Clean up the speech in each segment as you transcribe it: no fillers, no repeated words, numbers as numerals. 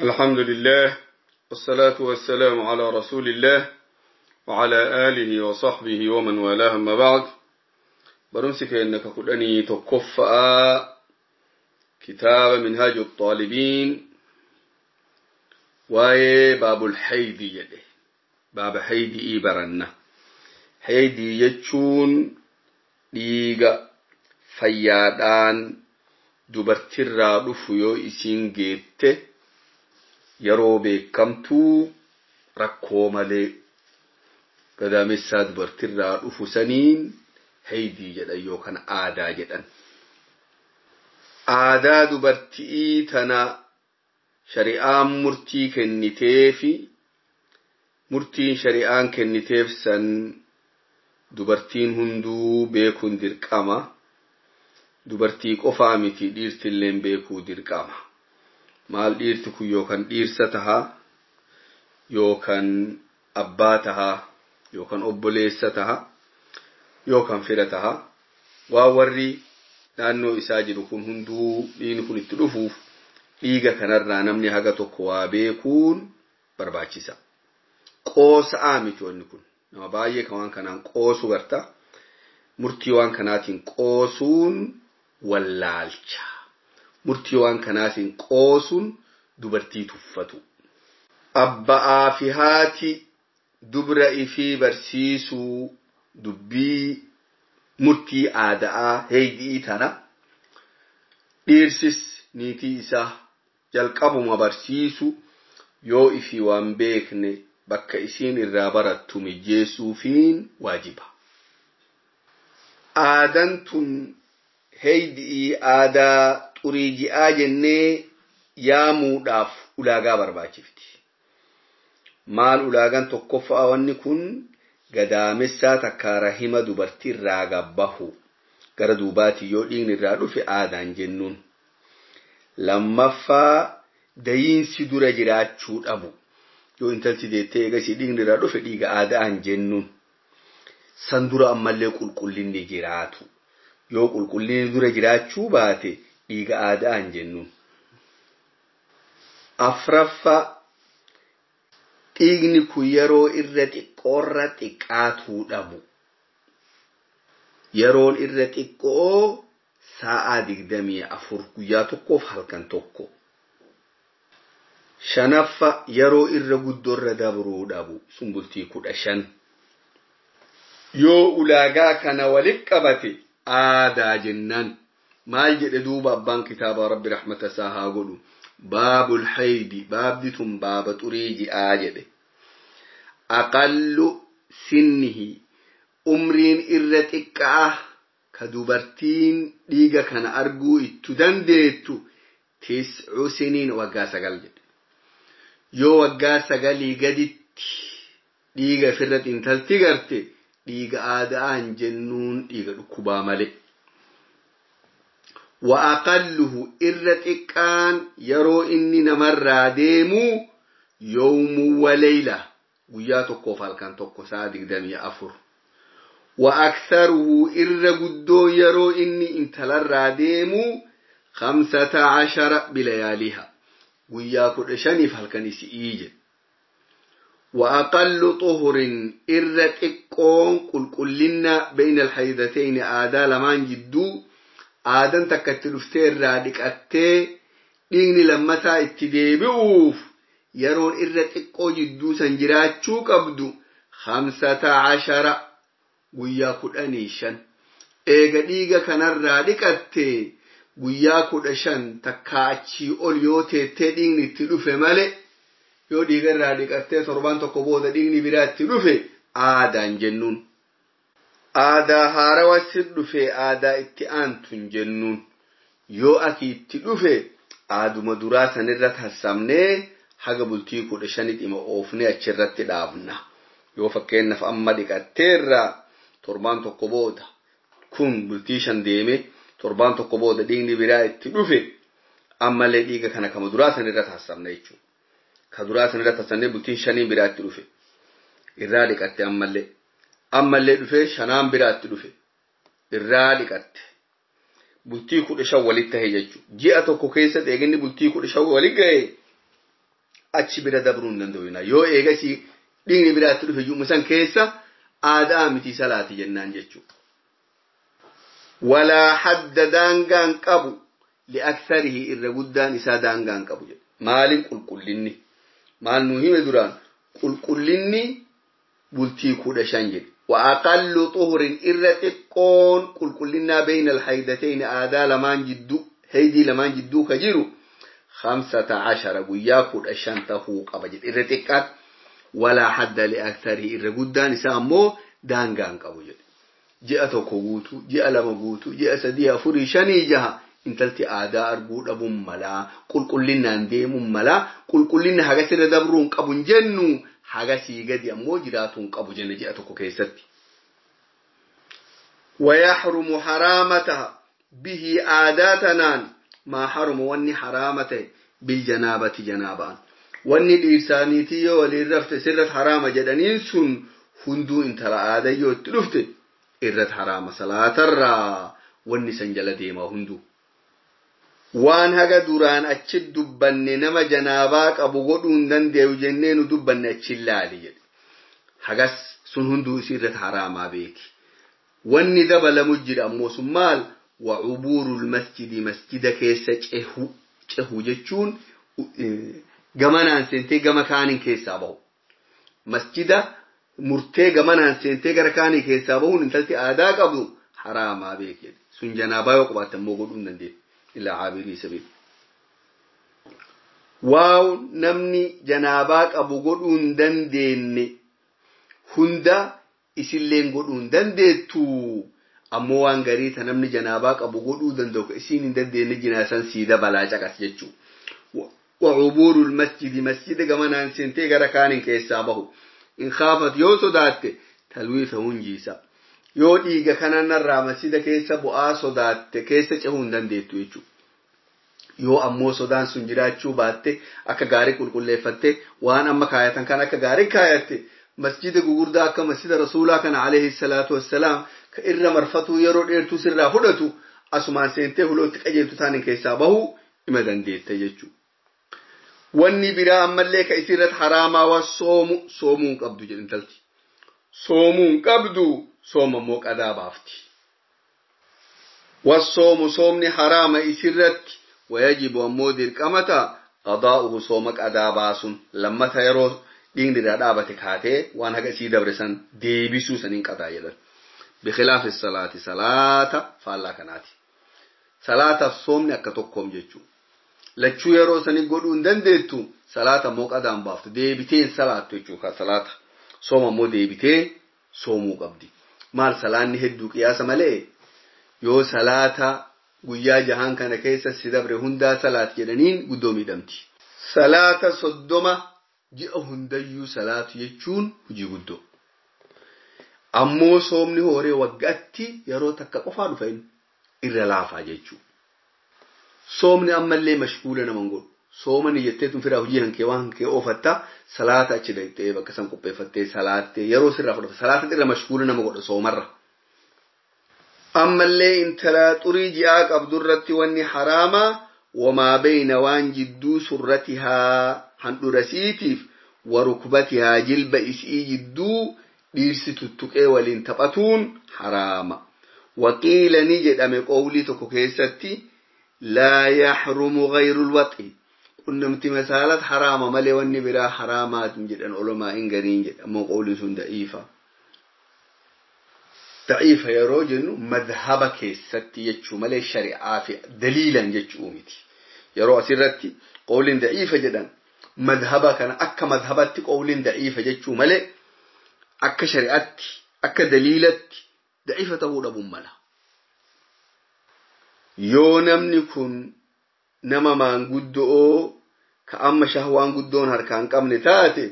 الحمد لله والصلاة والسلام على رسول الله وعلى آله وصحبه ومن والاه، أما بعد. Barumsi keenya ka 11ffaa kitaaba منهاج الطالبين waa'ee باب الحيض jedhe. Baaba haydii baranna. Haydii jechuun dhiiga fayyaadhaan dubartirraa dhufu yoo isiin geette yeroo beekamtuu rakkoo malee gadaamessaa dubartirraa dhufu saniin haydii jedhan yookaan aadaa jedhan. Aadaa dubartii tana shari'aan murtii kenniteefi, murtiin shari'aan kenniteef san dubartiin hunduu beekuun dirqama. Dubartii qofaa miti, dhiirtilleen beekuu dirqama. Maal dhiirti kun yookaan dhiirsa tahaa, yookaan abbaa tahaa, yookaan obboleessa tahaa, yookaan fira tahaa. Waan warri naannoo isaa jiru kun hunduu dhiigni kun itti dhufuuf dhiiga kanarraa namni haga tokko waa beekuun barbaachisa. Qoosa'aa miti wanni kun. Nama baay'ee kan waan kanaan qoosu garta. Murtii waan kanaatiin qoosuun wallaalcha. Murtii waan kanaatiin qoosuun dubartii tuffatu. Abba'aa fi haati dubra ifii barsiisuu dubbii murtii aadaa heydii tana, dhiirsis niitii isaa jalqabuma barsiisu, yoo ifii waan beekne bakka isiin irraa barattu mijeessuufiin waajiba. Aadaan tun heydii aadaa xurii ji'aa jennee yaamuudhaaf ulaagaa barbaachifti. Maal ulaagaan tokkoffaa? Wanni kun gadaamessaa takka rahima dubartii irraa gabbahu gara duubaatii yoo dhiigni irraa dhufe aadaan jennuun. Lammaffaa, dayiinsi dura jiraachuu dhabu. Yoo intalti deettee eegasii dhiigni irraa dhufe dhiiga aadaan jennuun. San dura ammallee qulqullinni jiraatu. Yoo qulqullinni dura jiraachuu baate dhiiga aadaan jennuun. Afraffaa, dhiigni kun yeroo irra xiqqoorra xiqqaatuu dhabu. Yeroon irra xiqqoo sa'aa 24, guyyaa tokkoof halkan tokko. Shanaffa, yeroo irra guddoorra dabruu dhabu, sun bultii 15. Yoo ulaagaa kana walit qabate aadaa jennaan. Maal jedhe duuba abbaan kitaabaa, Rabbi rahmata isaa haa godhu? باب الحيض, baabdi tun baaba xurii ji'aa jedhe. أقل سنه, umriin irra xiqqaa ka dubartiin dhiiga kana arguu ittu dandeettu تسع سنين, waggaa 9 jedhe. Yoo waggaa 9 gaditti dhiiga ofirratti intalti garte dhiiga aadaan jennuun, dhiiga dhukkubaa malee. وأقله, irra xiqqaan yeroo inni namarraa deemu يوم وليلة, guyyaa tokkoof halkan tokko, sa'a 24. وأكثره, irra guddoo yeroo inni intalarraa deemu 15 بلياليها, guyyaa 15f halkan isi'ii jedhe. وأقل طهر, irra xiqqoon qulqullina بين الحيضتين, aadaa lamaan jidduu, aadan takka itti dhuftee irraa dhiqattee dhiigni lammataa itti deebi'uuf yeroon irra xiqqoo jidduu san jiraachuu qabdu 15, guyyaa 15. Eega dhiiga kanarraa dhiqatte guyyaa 15 takkaa achii ol yoo teettee dhiigni itti dhufe malee, yoo dhiiga irraa dhiqattee torbaan tokko booda dhiigni biraa itti dhufe aadaan jennuun. Aadaa haarawa sir dhufe aadaa itti aantun jennuun. Yoo asii itti dhufe aaduma duraa sanirra tassamnee haga bultii 15 dhima oofnee achirratti dhaabna. Yoo fakkeenyaaf amma dhiqatteerra torbaan tokko booda, kun bultii 5 deeme, torbaan tokko booda dhiigni biraa itti dhufe, ammallee dhiiga kana kama duraa sanirra tassamna jechuudha. Ka duraa sanirra tassamnee bultiin shanii biraa itti dhufe irraa dhiqatte, ammallee dhufee shanaan biraatti dhufe irraa dhiqatte, bultii 15 walitti tahe jechuudha. Ji'a tokko keessatti eeginni bultii 15 walitti gahe. Achi bira dabruu hin danda'u jennaan. Yoo eegasii dhiigni biraatti dhufe ji'uma san keessa aadaa miti salaati jennaan jechuudha. Walaa hadda daangaan qabu li'aksarihi irra guddaan isaa daangaan qabu jedha. Maaliin qulqullinni? Maal nu hime duraan? Qulqullinni bultii 15 jedhe. وأقل طهر إرتقون قل كلنا بين الحيدتين آدا لمان جدو هيدي لمان جدو كجيرو 15 قياكو الشنطة قبجد إرتقات ولا حد لأكثره إرقودان سامو دانغان قبجد جاء كوغوتو جاء لما جاء سديها فريشاني جها انتلتي آدا أرقود أبو ملا قل كلنا نديم ملا قل كلنا حاجة سر قبن جنو haga sii gadi ammoo jiraatuun qabu jenne ji'a tokko keessatti. Wayaxrumu haraama taha bihii aadaa tanaan maa harumu wanni haraama ta'e biljanaabati janaabaan. Wanni dhiirsaaniitii yoo waliin rafte sirrat haraama jedhaniin sun hunduu intala aadaa yoo itti dhufte irrat haraama salaatarraa wanni san jala deemaa hunduu. Waan haga duraan achi dubbanne nama janaabaa qabu godhuu hin danda'u jennee nu dubbanne achi laali jedhe. Hagas sun hunduu isii irratti haraamaa beeki. Wanni dabalamu jira ammoo sun maal? Wacubuurul masjidi masjida keessa cehu. Cehu jechuun gamanaan seentee gama kaaniin keessaa bahu. Masjida murtee gamanaan seentee gara kaanii keessaa bahuun intalti aadaa qabdu haraamaa beeki jedhe. Sun janaabaa yoo qabaatte ammoo godhuu hin dandeettu. إلى عابري سبيل واو نمني جناباك أبو قدون دندين هندا إسلين قدون دندتو أمو وان غريتا نمني جناباك أبو قدون دندوك إسين دندين جناسان سيدا بلاجك أسجتشو وعبور المسجد مسجد كمان أنسنتي غركان كيسابه إن خافت يوسو داتي تلويث هنجيسا yoo dhiiga kanarraa masjida keessa bu'aa sodaatte keessa cehuu hin dandeettu jechuudha. Yoo ammoo sodaan sun jiraachuu baatte akka gaarii qulqulleeffatte waan amma kaayatan kan akka gaarii kaayatte masjida gugurdaa akka masjida rasuulaa kana alayhi salaatu wassalaam ka irra marfatuu yeroo dheertuu sirraa fudhatu asumaan seentee hulootti qajeeltu taaniin keessaa bahuu ima dandeette jechuudha. Wanni biraa ammallee ka isirratti haraamaa waan soomu soomuu hin qabdu jedhu intalti. Soomuu hin qabdu. Sooma immoo qadaa baafti. Wassoomu soomni haraama isirratti wayajibu ammoo dirqama ta'a qadaa'uhu sooma qadaa baasuun lammata yeroo dhiigni irraa dhaabate kaatee waan haga isii dabre san deebisuu saniin qadaa jedhan. Bikhilaafi salaati salaata faallaa kanaati. Salaataaf soomni akka tokkoom jechuudha. Lachuu yeroo sanii godhuu hin dandeettu salaata immoo qadaan baaftu deebitee hin salaattu jechuudha salaata. Sooma immoo deebitee soomuu qabdi. Maal salaanni hedduu qiyaasa malee yoo salaata guyyaa jahaan kana keessa si dabre hundaa salaat jedhaniin guddoo miidhamti. Salaata 30 ji'a hundayyuu salaatu jechuun hojii guddoo. Ammoo soomni hooree waggaatti yeroo takka qofaa dhufa inni irra laafaa jechuudha. Soomni ammallee mashguula nama hin godhu. Soomani jettee tun firaa hojii hankee waan hankee oofatta salaata achi dhaqxee bakka san qopheeffattee salaattee yeroo sirraa fudhata salaata irra mashguula nama godha soomarra. Ammallee intala xurii ji'aa qabdurratti wanni haraama wamaa bayna waan jidduu surratihaa handhurasiitiif warukbatihaa jilba isii jidduu dhiirsi tuttuqee waliin taphatuun haraama. Waqiila ni jedhame qowlii tokko keessatti laa yaxrumu gayru lwaxi. Qunnamti masaalat haraama malee wanni biraa haraamaatiin jedhan ulamaa hin gariin jedha ammoo qowliin sun da'iifa. Da'iifa yeroo jennu madhaba keessatti jechuu malee shari'aa fi daliilan jechuu miti. Yeroo asirratti qowliin da'iifa jedhan madhaba kana akka madhabatti qowliin da'iifa jechuu malee akka shari'atti akka daliilatti da'iifa ta'uu dhabuun mala. Yoo namni kun nama maanguddoo ka amma shahwaan guddoon harkaan qabne taate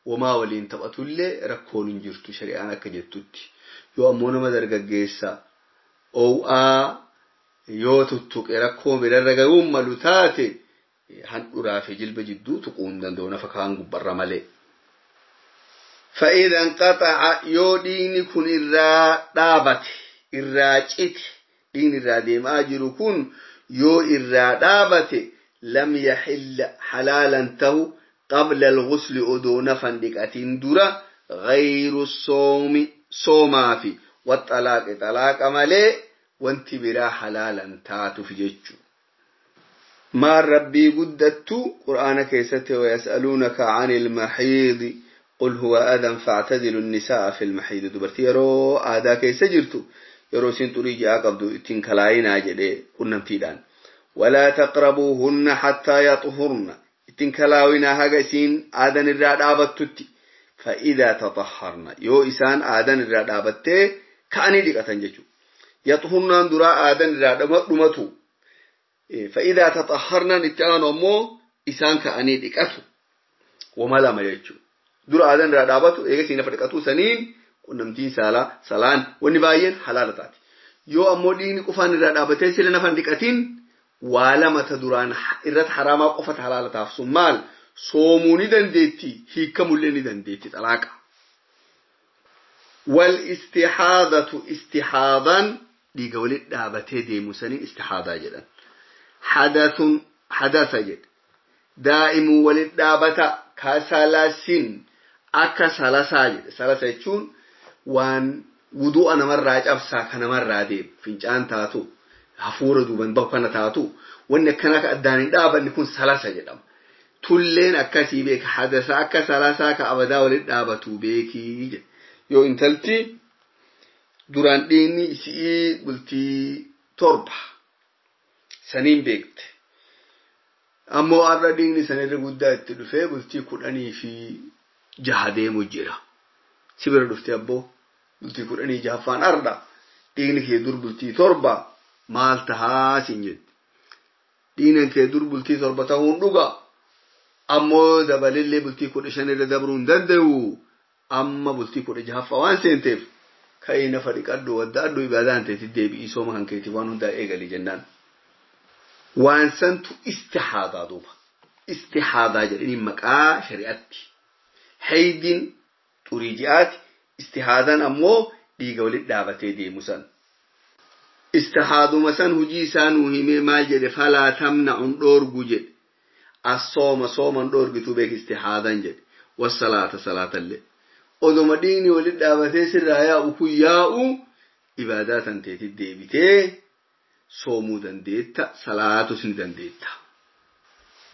wamaa waliin taphatullee rakkoon hin jirtu shari'aan akka jettutti. Yoo ammoo nama dargaggeessa oo'aa yoo tuttuqe rakkoo birarra ga'uun malu taate handhuraa fi jilba jidduu tuquu hin danda'u nafa kaan gubbarra malee. فإذا انقطع yoo dhiigni kun irraa dhaabate irraa cite dhiigni irraa deemaa jiru kun yoo irraa dhaabate lam yaxilla halaalan tahu Qabla al-ghusli odoo nafan dhiqatiin dura ghayru soomi soomaafi waxalaaqi xalaaqa malee wanti biraa halaalan taatuuf jechuu. Maal rabbii guddattu qur'aana keessatti wayas'aluunaka anil mahiidi qul huwa adan factadilu nnisaa'a fil mahiidi dubartii yeroo aadaa keessa jirtu yeroo isin xurii ji'aa qabdu ittiin kalaayinaa jedhee qunnamtiidhaan. Walaa taqrabuuhunna hattaa yaxhurna ittiin kalaawinaa haga isiin aadan irraa dhaabattutti. Fa'idaa taxahharna yoo isaan aadan irraa dhaabattee ka'anii dhiqatan jechuudha. Yaxhurnaan duraa aadan irraa dhumatu. Fa'idaa taxahharnaan itti aanu ammoo isaan ka'anii dhiqatu. Wama lama jechuudha. Dura aadan irraa dhaabatu eega isiin lafa dhiqatu saniin qunnamtiin saalaa salaan wanni baay'een halaala taati. Yoo ammoo dhiigni qofaan irraa dhaabatee sila nafa hin dhiqatiin waa lama ta duraan irratti haraamaa qofatu halaala taaf sun maal? Soomuu ni dandeetti, hiikamullee ni dandeetti xalaaqa. Wal istixaadatu istixaadaan dhiiga walitti dhaabatee deemu saniin istixaadaa jedhan. Hadathun hadatha jedhe. Daa'imuu walitti dhaabata kasalasin akka salasaa jedhe. Salasa jechuun waan wudu'a namarraa cabsaa ka namarraa deemu fincaan taatu hafuura duuban bahu kana taatu wanni akkanaa ka addaan hin dhaabanne kun salasa jedhama. Tulleen akkasii beeka hadasa akka salasaa ka abadaa walitti dhaabatu beekii jedhe. Yoo intalti duraan dhiigni isi'ii bultii 7 saniin beekte. Ammoo har'a dhiigni sanirra guddaa itti dhufee bultii 16 deemu jira. Si bira dhuftee abboo bultii 16ffaan har'a dhiigni kee dur bultii 7 maal tahaa siin jette. Dhiigni kee dur bultii 7 ta'uun dhuga. Ammoo dabalillee bultii 15 irra dabruu hin danda'u. Amma bultii 16ffaa waan seenteef ka'ii nafa dhiqadhu waddaadhu ibaadaan teetti deebi'ii sooma kan keetiif waan hundaa eegali jennaan. Waan santu istihaadaa duuba. Istihaadaa jedhanii maqaa shari'atti. Haydiin xurii ji'aati. Istihaadaan ammoo dhiiga walitti dhaabatee deemu san. Istihaaduma san hujii isaa nuu himee maal jedhe falaa tamna'un dhoorgu jedhe. As-sooma sooman dhoorgituu beek istihaadaan jedhe. Wassalaata salaatallee. Odoma dhiigni walitti dhaabatee sirraa yaa'u kun yaa'u ibaadaa tan teetti deebitee soomuu dandeetta salaatus ni dandeetta.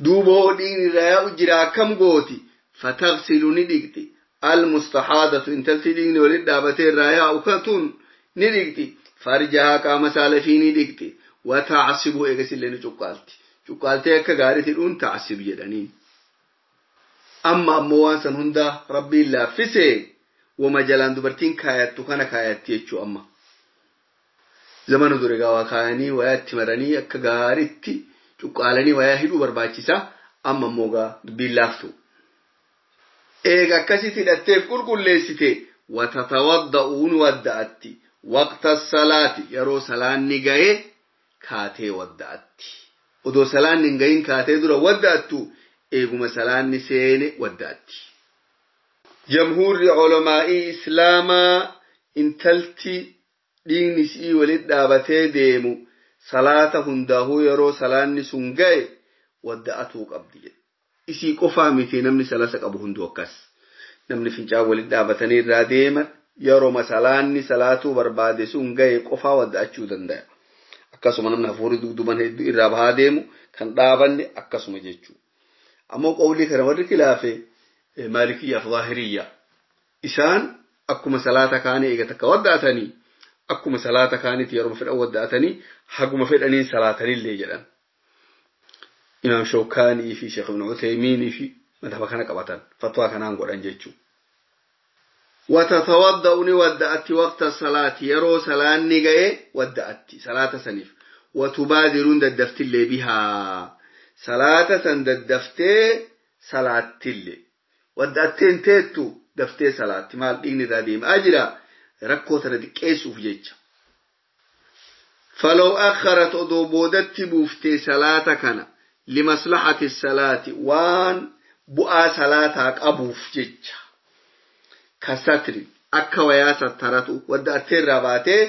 Duuba hoo dhiigni irraa yaa'u jira akkam gooti? Fataghsilu ni dhiqxi. Almustahaadatu intalti dhiigni walitti dhaabatee irraa yaa'u katun ni dhiqxi. Farjahaa qaama saalafii ni dhiqxi. Wata'asibu eegasillee ni cuqqaalti. Cuqqaaltee akka gaariitti dhuun ta'asib jedhanii. Amma ammoo waan san hundaa rabbiin laaffisee wama jalaan dubartiin kaayattu kana kaayatti jechuu amma. Zamana dure gaawaa kaayanii wayaa itti maranii akka gaariitti cuqqaalanii wayaa hidhuu barbaachisa. Amma ammoo gaa dubbiin laaftu. Eega akkasitti hidhatteef qulqulleessite watatawadda'uun wadda'atti waqta salaati yeroo salaanni ga'e kaatee wadda'atti. Odoo salaanni hin gahin kaatee dura wadda'attu eeguma salaanni seene wadda'atti. Jamhuurri ulamaa'ii islaamaa intalti dhiigni isii walitti dhaabatee deemu salaata hundaahuu yeroo salaanni sun ga'e wadda'atuu qabdi jedhe. Isii qofaa miti namni salasa qabu hunduu akkas. Namni fincaan walitti dhaabatanii irraa deeman yeroo salaanni salaatuu barbaade sun ga'e qofaa wadda'achuu danda'a. Akkasuma namni hafuurri dugduban hedduu irraa bahaa deemu kan dhaabanne akkasuma jechuudha. Ammoo qawlii kana warri kilaafe maalikiyyaa fi zaahiriyyaa. Isaan akkuma salaata kaanii eega takka wadda'atanii akkuma salaata kaaniitti yeroo fedhan wadda'atanii haguma fedhaniin salaatanillee jedhan. Imaam Shawkaanii fi Sheekh Ibn Uthaymiinii fi madhaba kana qabatan fatwaa kanaan godhan jechuudha. Watatawadda'u ni wadda'atti waqta salaati yeroo salaanni ga'e wadda'atti salaata saniif. Watubaadiruun daddaftillee bihaa salaata san daddaftee salaattillee. Wadda'atteen teettu daftee salaatti maal dhiigni irraa deemaa jira rakkoo tana xiqqeessuuf jecha. Falaw akharat odoo boodatti buuftee salaata kana limaslahati salaati waan bu'aa salaataa qabuuf jecha. Kasatri akka wayaa sattaratu wadda'attee irraa baatee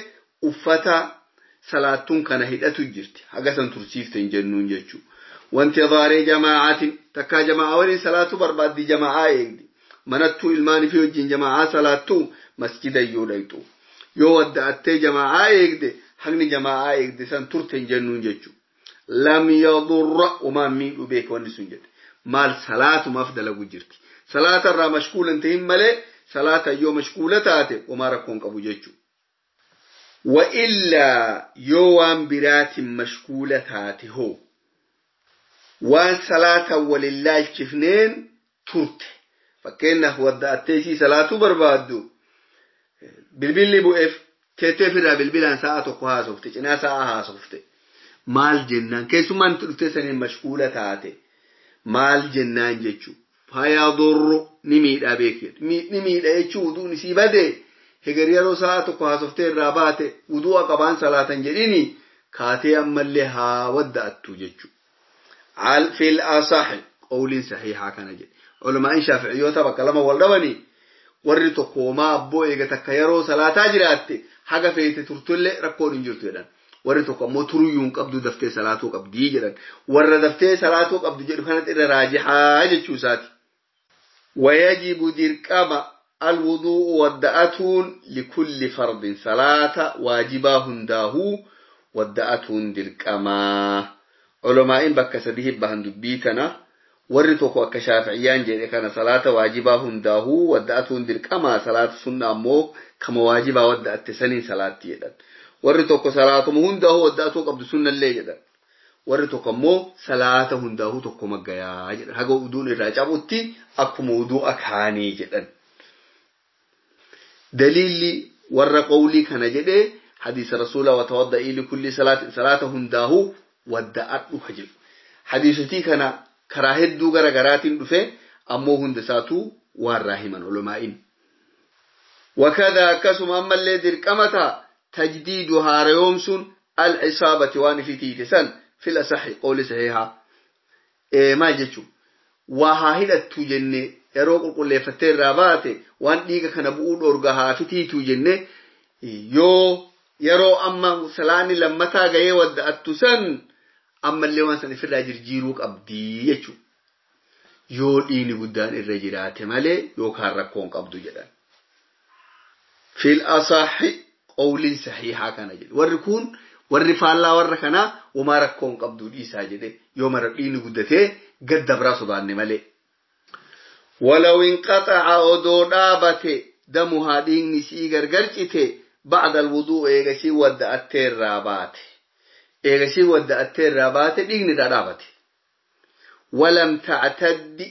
uffata salaattuun kana hidhatu jirti haga san tursiifte hin jennuun jechuudha. Wanti jamaa'aatiin takkaa jamaa'aa waliin salaatu barbaaddi jamaa'aa eegdi. Manattuu ilmaanii fi wajjin jamaa'aa salaattuu masjida yoo dhayxu. Yoo wadda'attee jamaa'aa eegde haqni jamaa'aa eegde san turte hin jennuun jechuudha. Lam yadurra umaan miidhuu beeka wanni sun jedhe. Maal salaatumaaf dalagu jirti. Salaata irraa mashkuula hin ta'in malee salaata yoo mashkuula taate homaa rakkoon qabu jechuudha. Wa illaa yoo waan biraatiin mashkuula taate hoo waan salaata walin laalchifneen turte. Fakkeenyaaf wadda'attee isii salaatuu barbaaddu bilbilli bu'eef teettee ofirraa bilbilaan sa'a tokko haasofte cinaa sa'a haasofte maal jennaan keessumaan itti dhuftee saniin mashkuula taate maal jennaan jechuudha. Fayadurru ni miidha beekee ni miidha jechuun wuduun isii badee heger yeroo sa'a tokko haasoftee irraa baate wudu'a qabaan salaatan jedhini kaatee ammallee haa wadda'attu jechuudha. Fil asahi qawliin sahihaa kana jedhe. Ulamaan shaafi'iyyoota bakka lama wal dhabanii warri tokko homaa abboo eega takka yeroo salaataa jiraatte haga feete turtullee rakkoon hin jirtu jedhan. Warri tokko ammoo turuyyuu hin qabdu daftee salaatuu qabdii jedhan. Warra daftee salaatuu qabdu jedhu kanatti irra raajihaa jechuu isaati. Wayajibu dirqama alwudu'u wadda'atuun likulli fardin salaata waajibaa hundaahuu wadda'atuun dirqamaa. Ulamaa'in bakka sadii bahan dubbii tana. Warri tokko akka shaafi'iyyaan jedhe kana salaata waajibaa hundaahuu wadda'atuun dirqamaa salaata sunna ammoo kama waajibaa wadda'atte saniin salaatti jedhan. Warri tokko salaatuma hundaahuu wadda'atuu qabdu sunnallee jedhan. Warri tokko ammoo salaata hundaahuu tokko maggayaa jedhan. Haga wuduun irraa cabutti akkuma wuduu akaanii jedhan. Daliilli warra qawlii kana jedhee hadiisa rasuulaa watawadda'ii likulli salaata hundaahuu wadda'adhu jedhu. Hadiisotii kana karaa hedduu gara garaatiin dhufe ammoo hunda isaatuu waan raahiman ulamaa'in. Wakadha akkasuma ammallee dirqama ta'a tajdiidu haarayoomsuun al-isaabati waan ifii tiite san fil asahi qawli sahihaa. Maal jechuun waa haa hidhattu jennee yeroo qulqulleeffattee irraa baate waan dhiiga kana bu'uu dhoorga haa fitiitu jennee yoo yeroo amma salaanni lammataa gahee wadda'attu san ammallee waan san ofirraa jirjiiruu qabdii jechuudha. Yoo dhiigni guddaan irra jiraate malee yookaan rakkoon qabdu jedhan. Fil asahi qawliin sahihaa kana jedhe. Warri kun warri faallaa warra kanaa homaa rakkoon qabdu dhiisaa jedhe yoo mara dhiigni guddatee gadda biraa sodaanne malee. Walaw inqaxaca odoo dhaabate damuhaa dhiigni isii gargar cite ba'da alwuduu eegasii wadda'attee irraa baate. Eegasii wadda'attee irraa baate dhiigni irraa dhaabate. Walam ta'taddi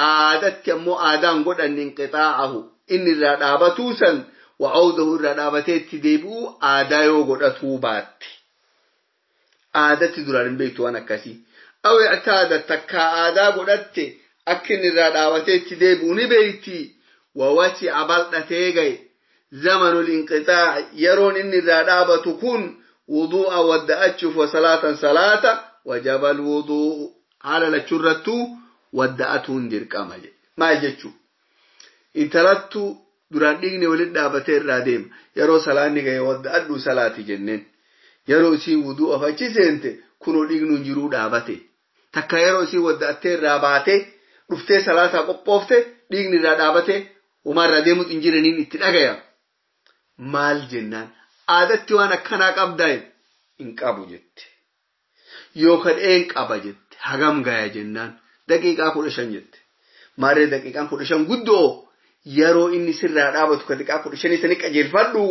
aadatti ammoo aadaan godhanne inqixaa'ahu inni irraa dhaabatuu san wa'awdahu irraa dhaabatee itti deebi'uu aadaa yoo godhatuu baatte. Aadatti duraan hin beektu waan akkasii. Aw i'taada takkaa aadaa godhatte akka inni irraa dhaabatee itti deebi'u ni beekti. Wawasi'a bal'atee gahe zamanul inqixaa'i yeroon inni irraa dhaabatu kun wudu'a wadda'achuuf wa salaatan salaata wajaba alwudu'u haala lachuurrattuu wadda'atuun dirqama jedhe. Maal jechuun intalattuu duraan dhiigni walitti dhaabatee irraa deema yeroo salaanni gahe wadda'adhu salaati jenneen yeroo isii wudu'aaf achi seente kunoo dhiigni hin jiruu dhaabate takka yeroo isii wadda'attee irraa baate dhuftee salaataa qophoofte dhiigni irraa dhaabate homaa irraa deemutu hin jiraniin itti dhagaya. Maal jennaan aadatti waan akkanaa qabdaa hin qabu jette. Yookaan een qaba jette hagam gaya jennaan daqiiqaa 15 jette. Maarree daqiiqaan 15 guddoo yeroo inni sirraa dhaabatu kan daqiiqaa 15 sanii qajeelfadhu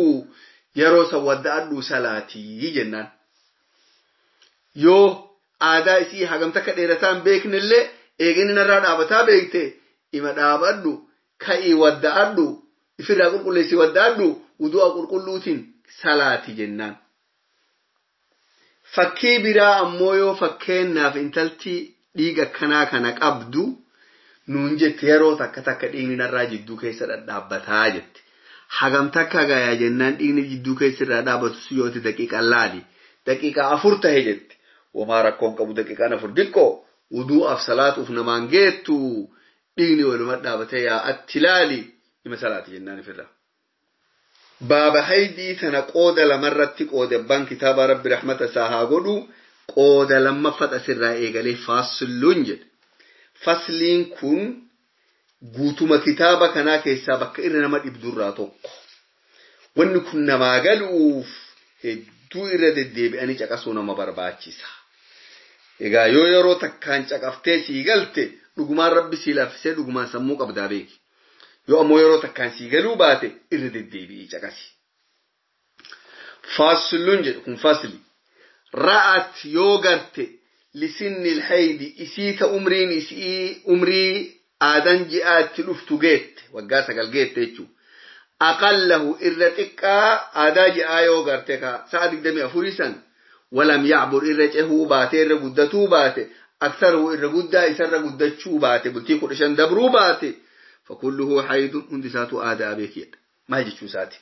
yeroo san wadda'adhu salaatii jennaan. Yoo aadaa isii hagam takka dheerataan beeknellee eegni narraa dhaabataa beekte ima dhaabadhu ka'ii wadda'adhu ifirraa qulqulleessii wadda'adhu wudu'a qulqulluutiin salaati jennaan. Fakkii biraa ammoo yoo fakkeenyaaf intalti dhiiga akkanaa kana qabdu nuun jette yeroo takka takka dhiigni narraa jidduu keessa dhadhaabbataa jette. Hagam takka gayaa jennaan dhiigni jidduu keessa irraa dhaabbatu sun yooti daqiiqaan laali. Daqiiqaa 4 tahe jette. Homaa rakkoon qabu daqiiqaan 4 diqqoo wudu'aaf salaatuuf namaan geettu dhiigni waluma dhaabatee yaa'atti laali ima salaati jennaan ifirraa. Baaba haydii tana qooda lamarratti qoode abbaan kitaaba rabbi rahmata isaa haa godhu Qooda lammaffat asirraa eegalee faasluun jedhe. Fasliin kun guutuma kitaaba kanaa keessaa bakka irra nama dhibdurraa tokko. Wanni kun namaa galuuf hedduu irra deddeebi'anii caqasuu nama barbaachisa. Egaa yoo yeroo takkaan caqaftee sii galte dhugumaan rabbi sii laaffisee dhugumaan sammuu qabdaa beeki. Yoo ammoo yeroo takkaan sii galuu baate irra deddeebi'ii caqasi. Fasluun jedhu kun fasli. Ra'at yoo garte lisinni ilhaydi isiita umriin isii umrii aadan ji'aatti dhuftu geette waggaa 9 geette jechuudha. Aqallahu irra xiqqaa aadaa ji'aa yoo garte ka sa'a 24 san walam yacbur irra cehuu baate irra guddatuu baate aksaruhu irra guddaa isarra guddachuu baate bultii 15 dabruu baate fakulluhu haydun hundi isaatu aadaa beekiyadha. Maal jechuu isaati?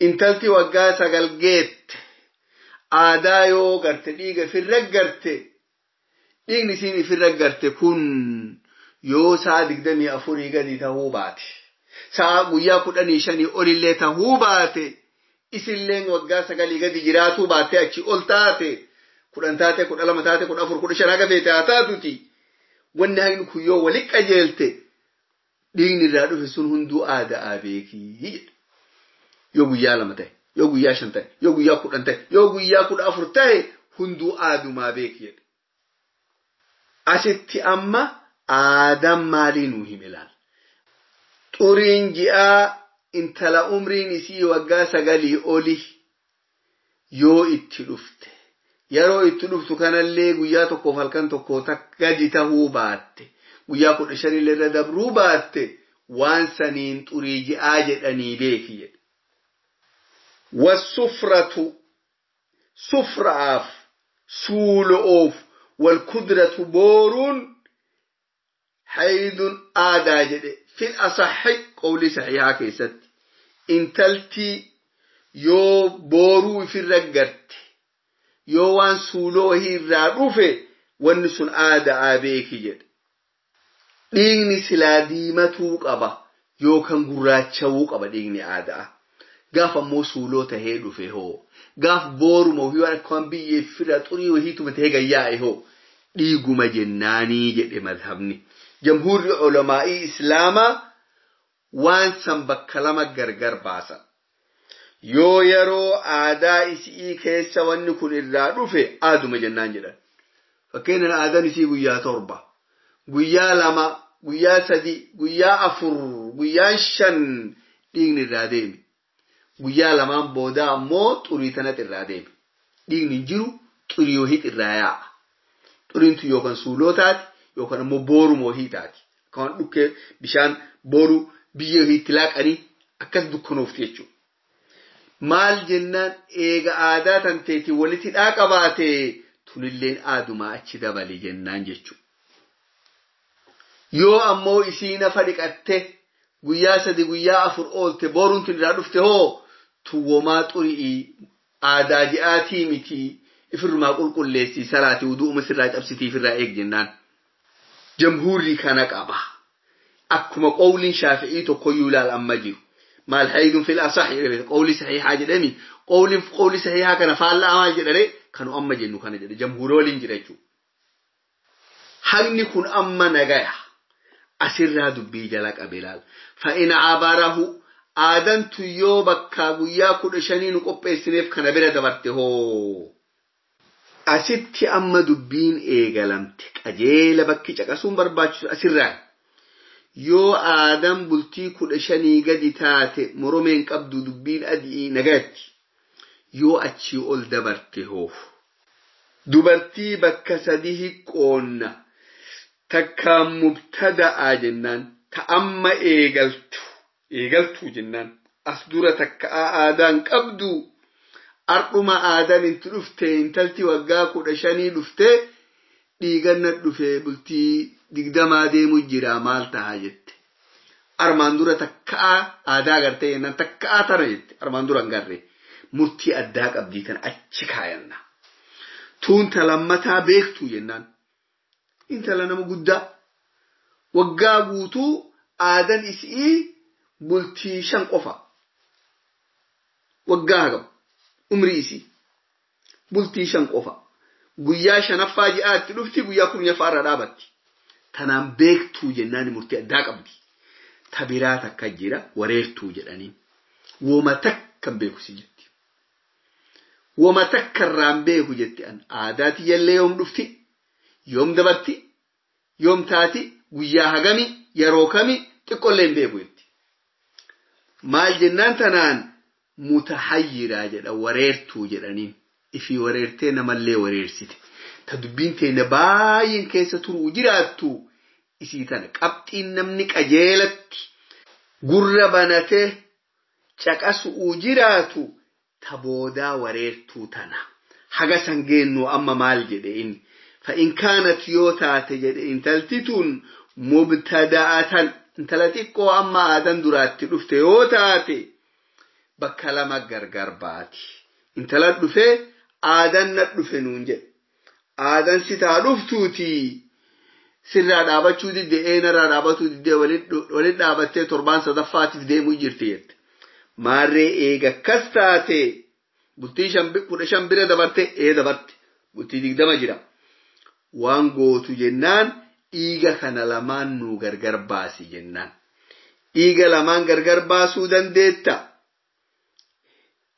Intalti waggaa 9 geette aadaa yoo garte dhiiga ifirra garte dhiigni isiin ifirra garte kun yoo sa'a 24 gadi tahuu baate sa'a guyyaa 15 olillee tahuu baate isilleen waggaa 9 gadi jiraatuu baate achi ol taate 10 taate 12 taate 14 15 haga feete haa taatuti wanni hagni kun yoo wali qajeelte dhiigni irraa dhufe sun hunduu aadaa beekii jedha. Yoo guyyaa 2 ta'e yoo guyyaa 5 ta'e yoo guyyaa 10 ta'e yoo guyyaa 14 ta'e hunduu aadumaa beeki jedha. Asitti amma aadaan maalii nuu hime laal? Xuriin ji'aa intala umriin isii waggaa 9 oli yoo itti dhufte yeroo itti dhuftu kanallee guyyaa tokkoof halkan tokko gadi tahuu baatte guyyaa 15 illee irra dabruu baatte waan saniin xurii ji'aa jedhanii beeki jedha. Wasufratu sufra'aaf suulo'oof walkudratu booruun haydun aadaa jedhe fil asaxi qawlii saxiihaa keessatti intalti yoo booruu ifirra garte yoo waan suuloo wahii irraa dhufe wanni sun aadaa beeki jedhe. Dhiigni silaa diimatuu qaba yookaan gurraachawuu qaba dhiigni aadaa. Gaaf ammoo suuloo tahee dhufe hoo gaaf booruma wahii waan akka waan biyyee fira xurii wahiituma tahee gayyaa'e hoo dhiiguma jennaanii jedhe madhabni. Jamhuurri ulamaa'ii islaamaa waan san bakka lama gargar baasan. Yoo yeroo aadaa isii keessa wanni kun irraa dhufe aaduma jennaan jedhan. Fakkeenyaaf aadaan isii guyyaa 7, guyyaa 2, guyyaa 3, guyyaa 4, guyyaa 5 dhiigni irraa deeme. Guyyaa 2 booda ammoo xurii tanatti irraa deeme. Dhiigni hin jiru xurii wahii irraa yaa'a. Xuriin tun yookaan suuloo taati yookaan ammoo booruma wahii taati. Kan dhukkee bishaan booruu biyyee wahii itti laaqanii akkas dukkanoofti jechuudha. Maal jennaan eega aadaa tanteetii walitti hidhaa qabaate tunilleen aadumaa achi dabale jennaan jechuudha. Yoo ammoo isii nafa dhiqatte guyyaa 3 guyyaa 4 oolte booruun tun irraa dhufte hoo tuwwomaa xurii aadaa ji'aatii miti ifirrumaa qulqulleessii salaatii wudu'uma sirraa cabsitii ifirraa eeg jennaan. Jamhuurri kana qaba. Akkuma qawliin Shaafi'ii tokkoyyuu ilaal amma jiru. Maal haydun fil asahi jedhame qawlii sahiihaa jedhami qawlii sahiihaa kana faallaa maal jedhare kanu amma jennu kana jedhe jamhuura waliin jira jechuudha. Hagni kun amma nagaya asirraa dubbii jala qabe ilaal. Fa'ina abarahu aadantu yoo bakka guyyaa 15 nu qopheessineef kana bira dabarte hoo. Asitti amma dubbiin eegalamte qajeela bakki caqasuun barbaachisu asirraa. Yoo aadaan bultii 15 gadi taate moromeen qabdu dubbiin adii nagatti. Yoo achii ol dabarte hoo. Dubartii bakka 3 hiqqoonna takkaan mubtada'aa jennaan ta amma eegaltu jennaan as dura takka aadaan qabdu ardhuma aadaan inti dhufte intalti waggaa 15 dhufte dhiiganna dhufe bultii 20 deemu jira maal tahaa jette. Armaan dura takka aadaa gartee jennaan takka tana jette armaan dura hin garre murtii addaa qabdii tan achi kaayanna. Tuunta lammataa beektuu jennaan intala nama guddaa waggaa guutuu aadan isii bultii 5 qofa waggaa hagam umrii isii bultii 5 qofa Guyyaa shanaffaa ji'aatti dhufti guyyaa 10ffaa irra dhaabatti. Tanaan beektuu jennaan murtii addaa qabdi. Ta biraa takka jira wareertuu jedhanii. Woma takka hin beeku si jetti. Woma takka irraa hin beeku jetti an aadaa tiyyallee yoom dhufti yoom dabarti yoom taati guyyaa hagami yeroo kami xiqqollee hin beeku jetti. Maal jennaan tanaan mutahayyiraa jedha wareertuu jedhaniin. Ifii wareertee namallee wareersite. Ta dubbiin teenya baay'een keessa turuu jiraattu isii tana qabxiin namni qajeelatti gurra banatee caqasuu jiraatu ta boodaa wareertuu tana. Haga san geennu amma maal jedhe inni. Fa'in kaanat yoo taate jedhe intalti tun mubtada'atan intala xiqqoo amma aadan duraatti dhufte yoo taate bakka lama gargar baati. Intala dhufee aadan na dhufe nuun jedhe. Aadan si taa dhuftuuti sirraa dhaabachuu didde eenarraa dhaabatuu didde walit dhaabattee torbaan sadaffaatiif deemuu jirti jette. Maarree eega akkas taate bultii 15 bira dabarte ee dabarte bultii 20 jira. Waan gootu jennaan dhiiga kana lamaan nuu gargar baasi jennaan. Dhiiga lamaan gargar baasuu dandeetta?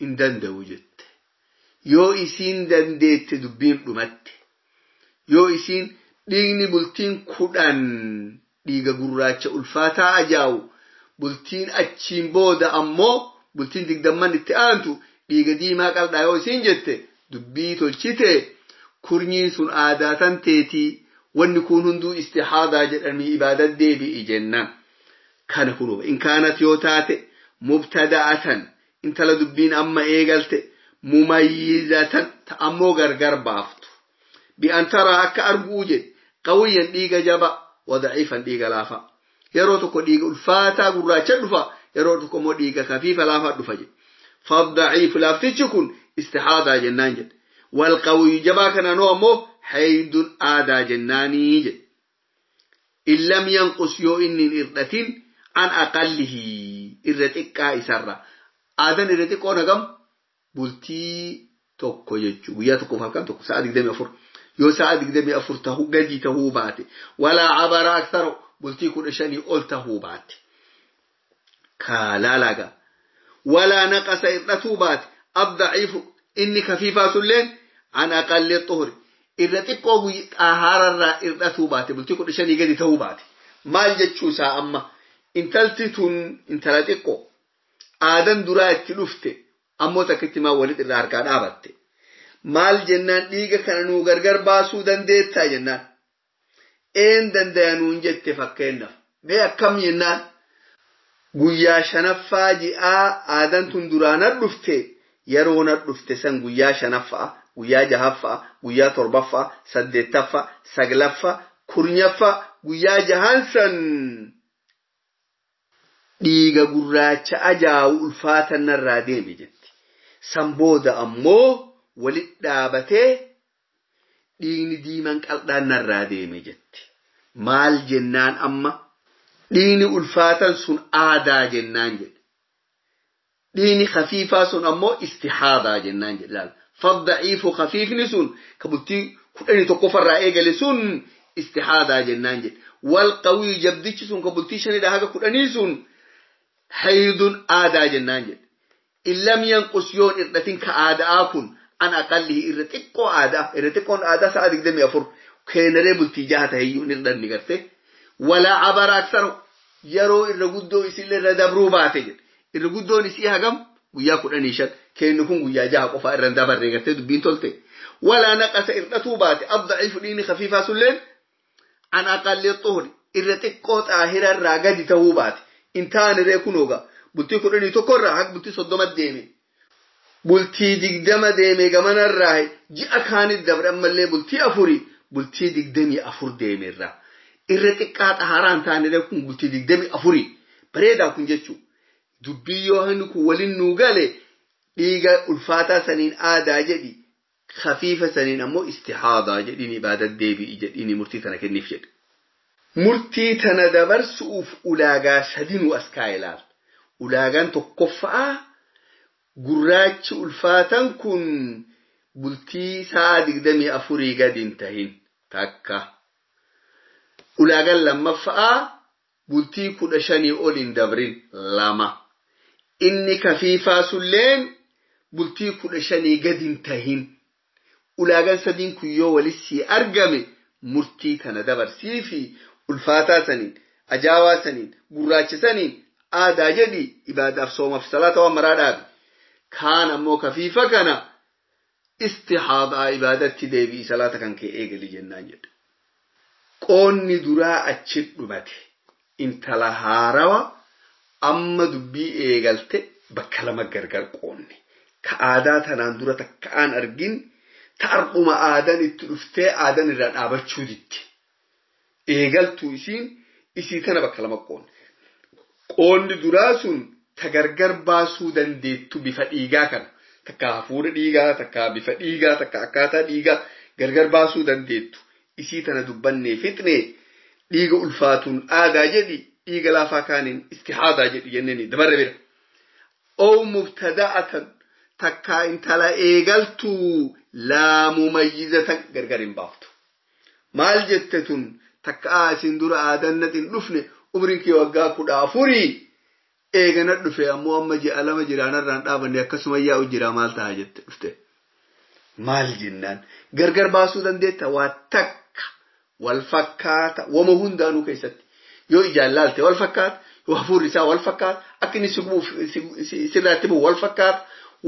Hin danda'u jette. Yoo isiin dandeette dubbiin dhumatte. Yoo isiin dhiigni bultiin 10 dhiiga gurraacha ulfaataa ajaa'u bultiin achiin booda ammoo bultiin 20 itti aantu dhiiga diimaa qal'aa yoo isiin jette dubbii tolchite kurnyiin sun aadaa tan teetii wanni kun hunduu istihaadaa jedhamii ibaadat deebi'i jennaan. Kana kunoo in kaanat yoo taate mubtada'atan intala dubbiin amma eegalte mumayyizatan ta ammoo gargar baaftu. Bi'an taraa akka arguu jedhe qawiyyan dhiiga jaba wadaciifan dhiiga laafa. Yeroo tokko dhiiga ulfaataa gurraacha dhufa yeroo tokko immoo dhiiga kafiifa laafaa dhufa jedhe. Faddaciifu laaftichi kun istihaadaa jennaan jedhe. Walqawiyyu jabaa kananoo ammoo haydun aadaa jennaanii jedhe. In lam yanqus yoo inni hin hirdhatin an aqallihi irra xiqqaa isarra. Aadaan irra xiqqoon hagam bultii tokko jechuu guyyaa tokkoof halkan tokko sa'a 24 yoo sa'a 24 tahuu gadi tahuu baate walaa cabara aksaro bultii 15 ol tahuu baate kaalaalaga walaa naqasa hirdhatuu baate addaciifu inni kafiifaa sulleen an aqalli xuhuri irra xiqqoo xahaararraa hirdhatuu baate bultii 15 gadi tahuu baate maal jechuu isaa amma intalti tun intala xiqqoo aadan duraa itti dhufte ammoo takkitti maa walit irraa harkaa dhaabatte. Maal jennaan dhiiga kana nuu gargar baasuu dandeettaa jennaan. Een dandaya nuun jette fakkeenyaaf. Mee akkam jennaan guyyaa shanaffaa ji'aa aadan tun duraa na dhufte yeroo na dhufte san guyyaa shanaffaa, guyyaa jahaffaa, guyyaa torbaffaa, saddeettaffaa, saglaffaa, kurnaffaa, guyyaa jahan san dhiiga gurraacha ajaa'u ulfaatan narraa deeme jetti. San booda ammoo walit dhaabatee dhiigni diimaan qal'aan narraa deeme jetti. Maal jennaan amma dhiigni ulfaatan sun aadaa jennaan jedhe. Dhiigni khafiifaa sun ammoo istihaadaa jennaan jedhe laala. Faddaciifu khafiifni sun ka bultii 11 irraa eegale sun istihaadaa jennaan jedhe. Wal qawii jabdichi sun ka bultii 5 haga 10 sun haydun aadaa jennaan jedhe. In lam yanqus yoon hirdhatin ka aadaa kun an aqallihi irra xiqqoo aadaa irra xiqqoon aadaa sa'a 24 keenaree bultii 6 taheyyuu hin hirdhanni garte. Walaa cabara aksaro yeroo irra guddoo isillee irra dabruu baate jedhe. Irra guddoon isii hagam guyyaa 15 keenni kun guyyaa 6 qofaa irra hin dabarre gartee dubbiin tolte. Walaa naqasa hirdhatuu baate addaciifu dhiigni khafiifaa sulleen an aqalli xuhri irra xiqqoo xaahira irraa gadi tahuu baate. In taane ree kunooga bultii 11 irraa haga bultii 30 deeme. Bultii 20 deeme gamanarraa ji'a kaanit dabre ammallee bultii 4 bultii 24 deeme irraa. Irra xiqqaa xahaaraan taane ree kun bultii 24 bareedaa kun jechuu. Dubbii yoo hanni kun waliin nuu gale dhiiga ulfaataa saniin aadaa jedhi khafiifa saniin ammoo istihaadaa jedhiin ibaadat deebi'i jedhiin murtii tana kenniif jedhe. Murtii tana dabarsuuf ulaagaa sadinuu as kaa'e ilaala. Ulaagaan tokkoffaa gurraachi ulfaatan kun Bultii sa'a 24 gadi hin tahin takka. Ulaagaan lammaffaa bultii 15 ol hin dabrin 2. Inni kafiifaa sulleen bultii 15 gadi hin tahin. Ulaagaan sadiin kun yoo walisii argame murtii kana dabarsii fi ulfaataa saniin, ajaawaa saniin, gurraacha saniin aadaa jedhi ibaadaaf soomaaf salaata waan maraa dhaabi. Kaan ammoo kafiifa kana istihaadaa ibaadatti deebi'i salaata kan kee eegali jennaan jedhe. Qoonni duraa achi dhumate intala haarawa amma dubbii eegalte bakka lama gargar qoonne. Ka aadaa tanaan dura takka'aan argin ta'arquma aadaan itti dhuftee aadaan irraa dhaabachuu ditti. Eegaltuu isiin isii tana bakka lama qoonne. Qoonni duraa sun ta gargar baasuu dandeettu bifa dhiigaa kana. Takka hafuura dhiigaa, takka bifa dhiigaa, takka akkaataa dhiigaa gargar baasuu dandeettu. Isii tana dubbannee fixnee dhiiga ulfaatuun aadaa jedhi dhiiga laafaa kaaniin istihaadaa jedhi jenneen dabarre bira. Oo mubtada'atan takka intala eegaltuu laa mumayyizatan gargar hin baaftu. Maal jette tun takka isin dura aadaan natti hin dhufne umriin kee waggaa 14 eegana dhufe ammoo amma ji'a 2 jiraanarraan dhaabanne akkasuma yaa'u jira maal ta'a jette dhufte. Maal jennaan gargar baasuu dandeetta waa takka wal fakkaata wama hundaanuu keessatti yoo ijaan laalte wal fakkaata yoo hafuurri isaa wal fakkaata akka inni sirraatti bu'u wal fakkaata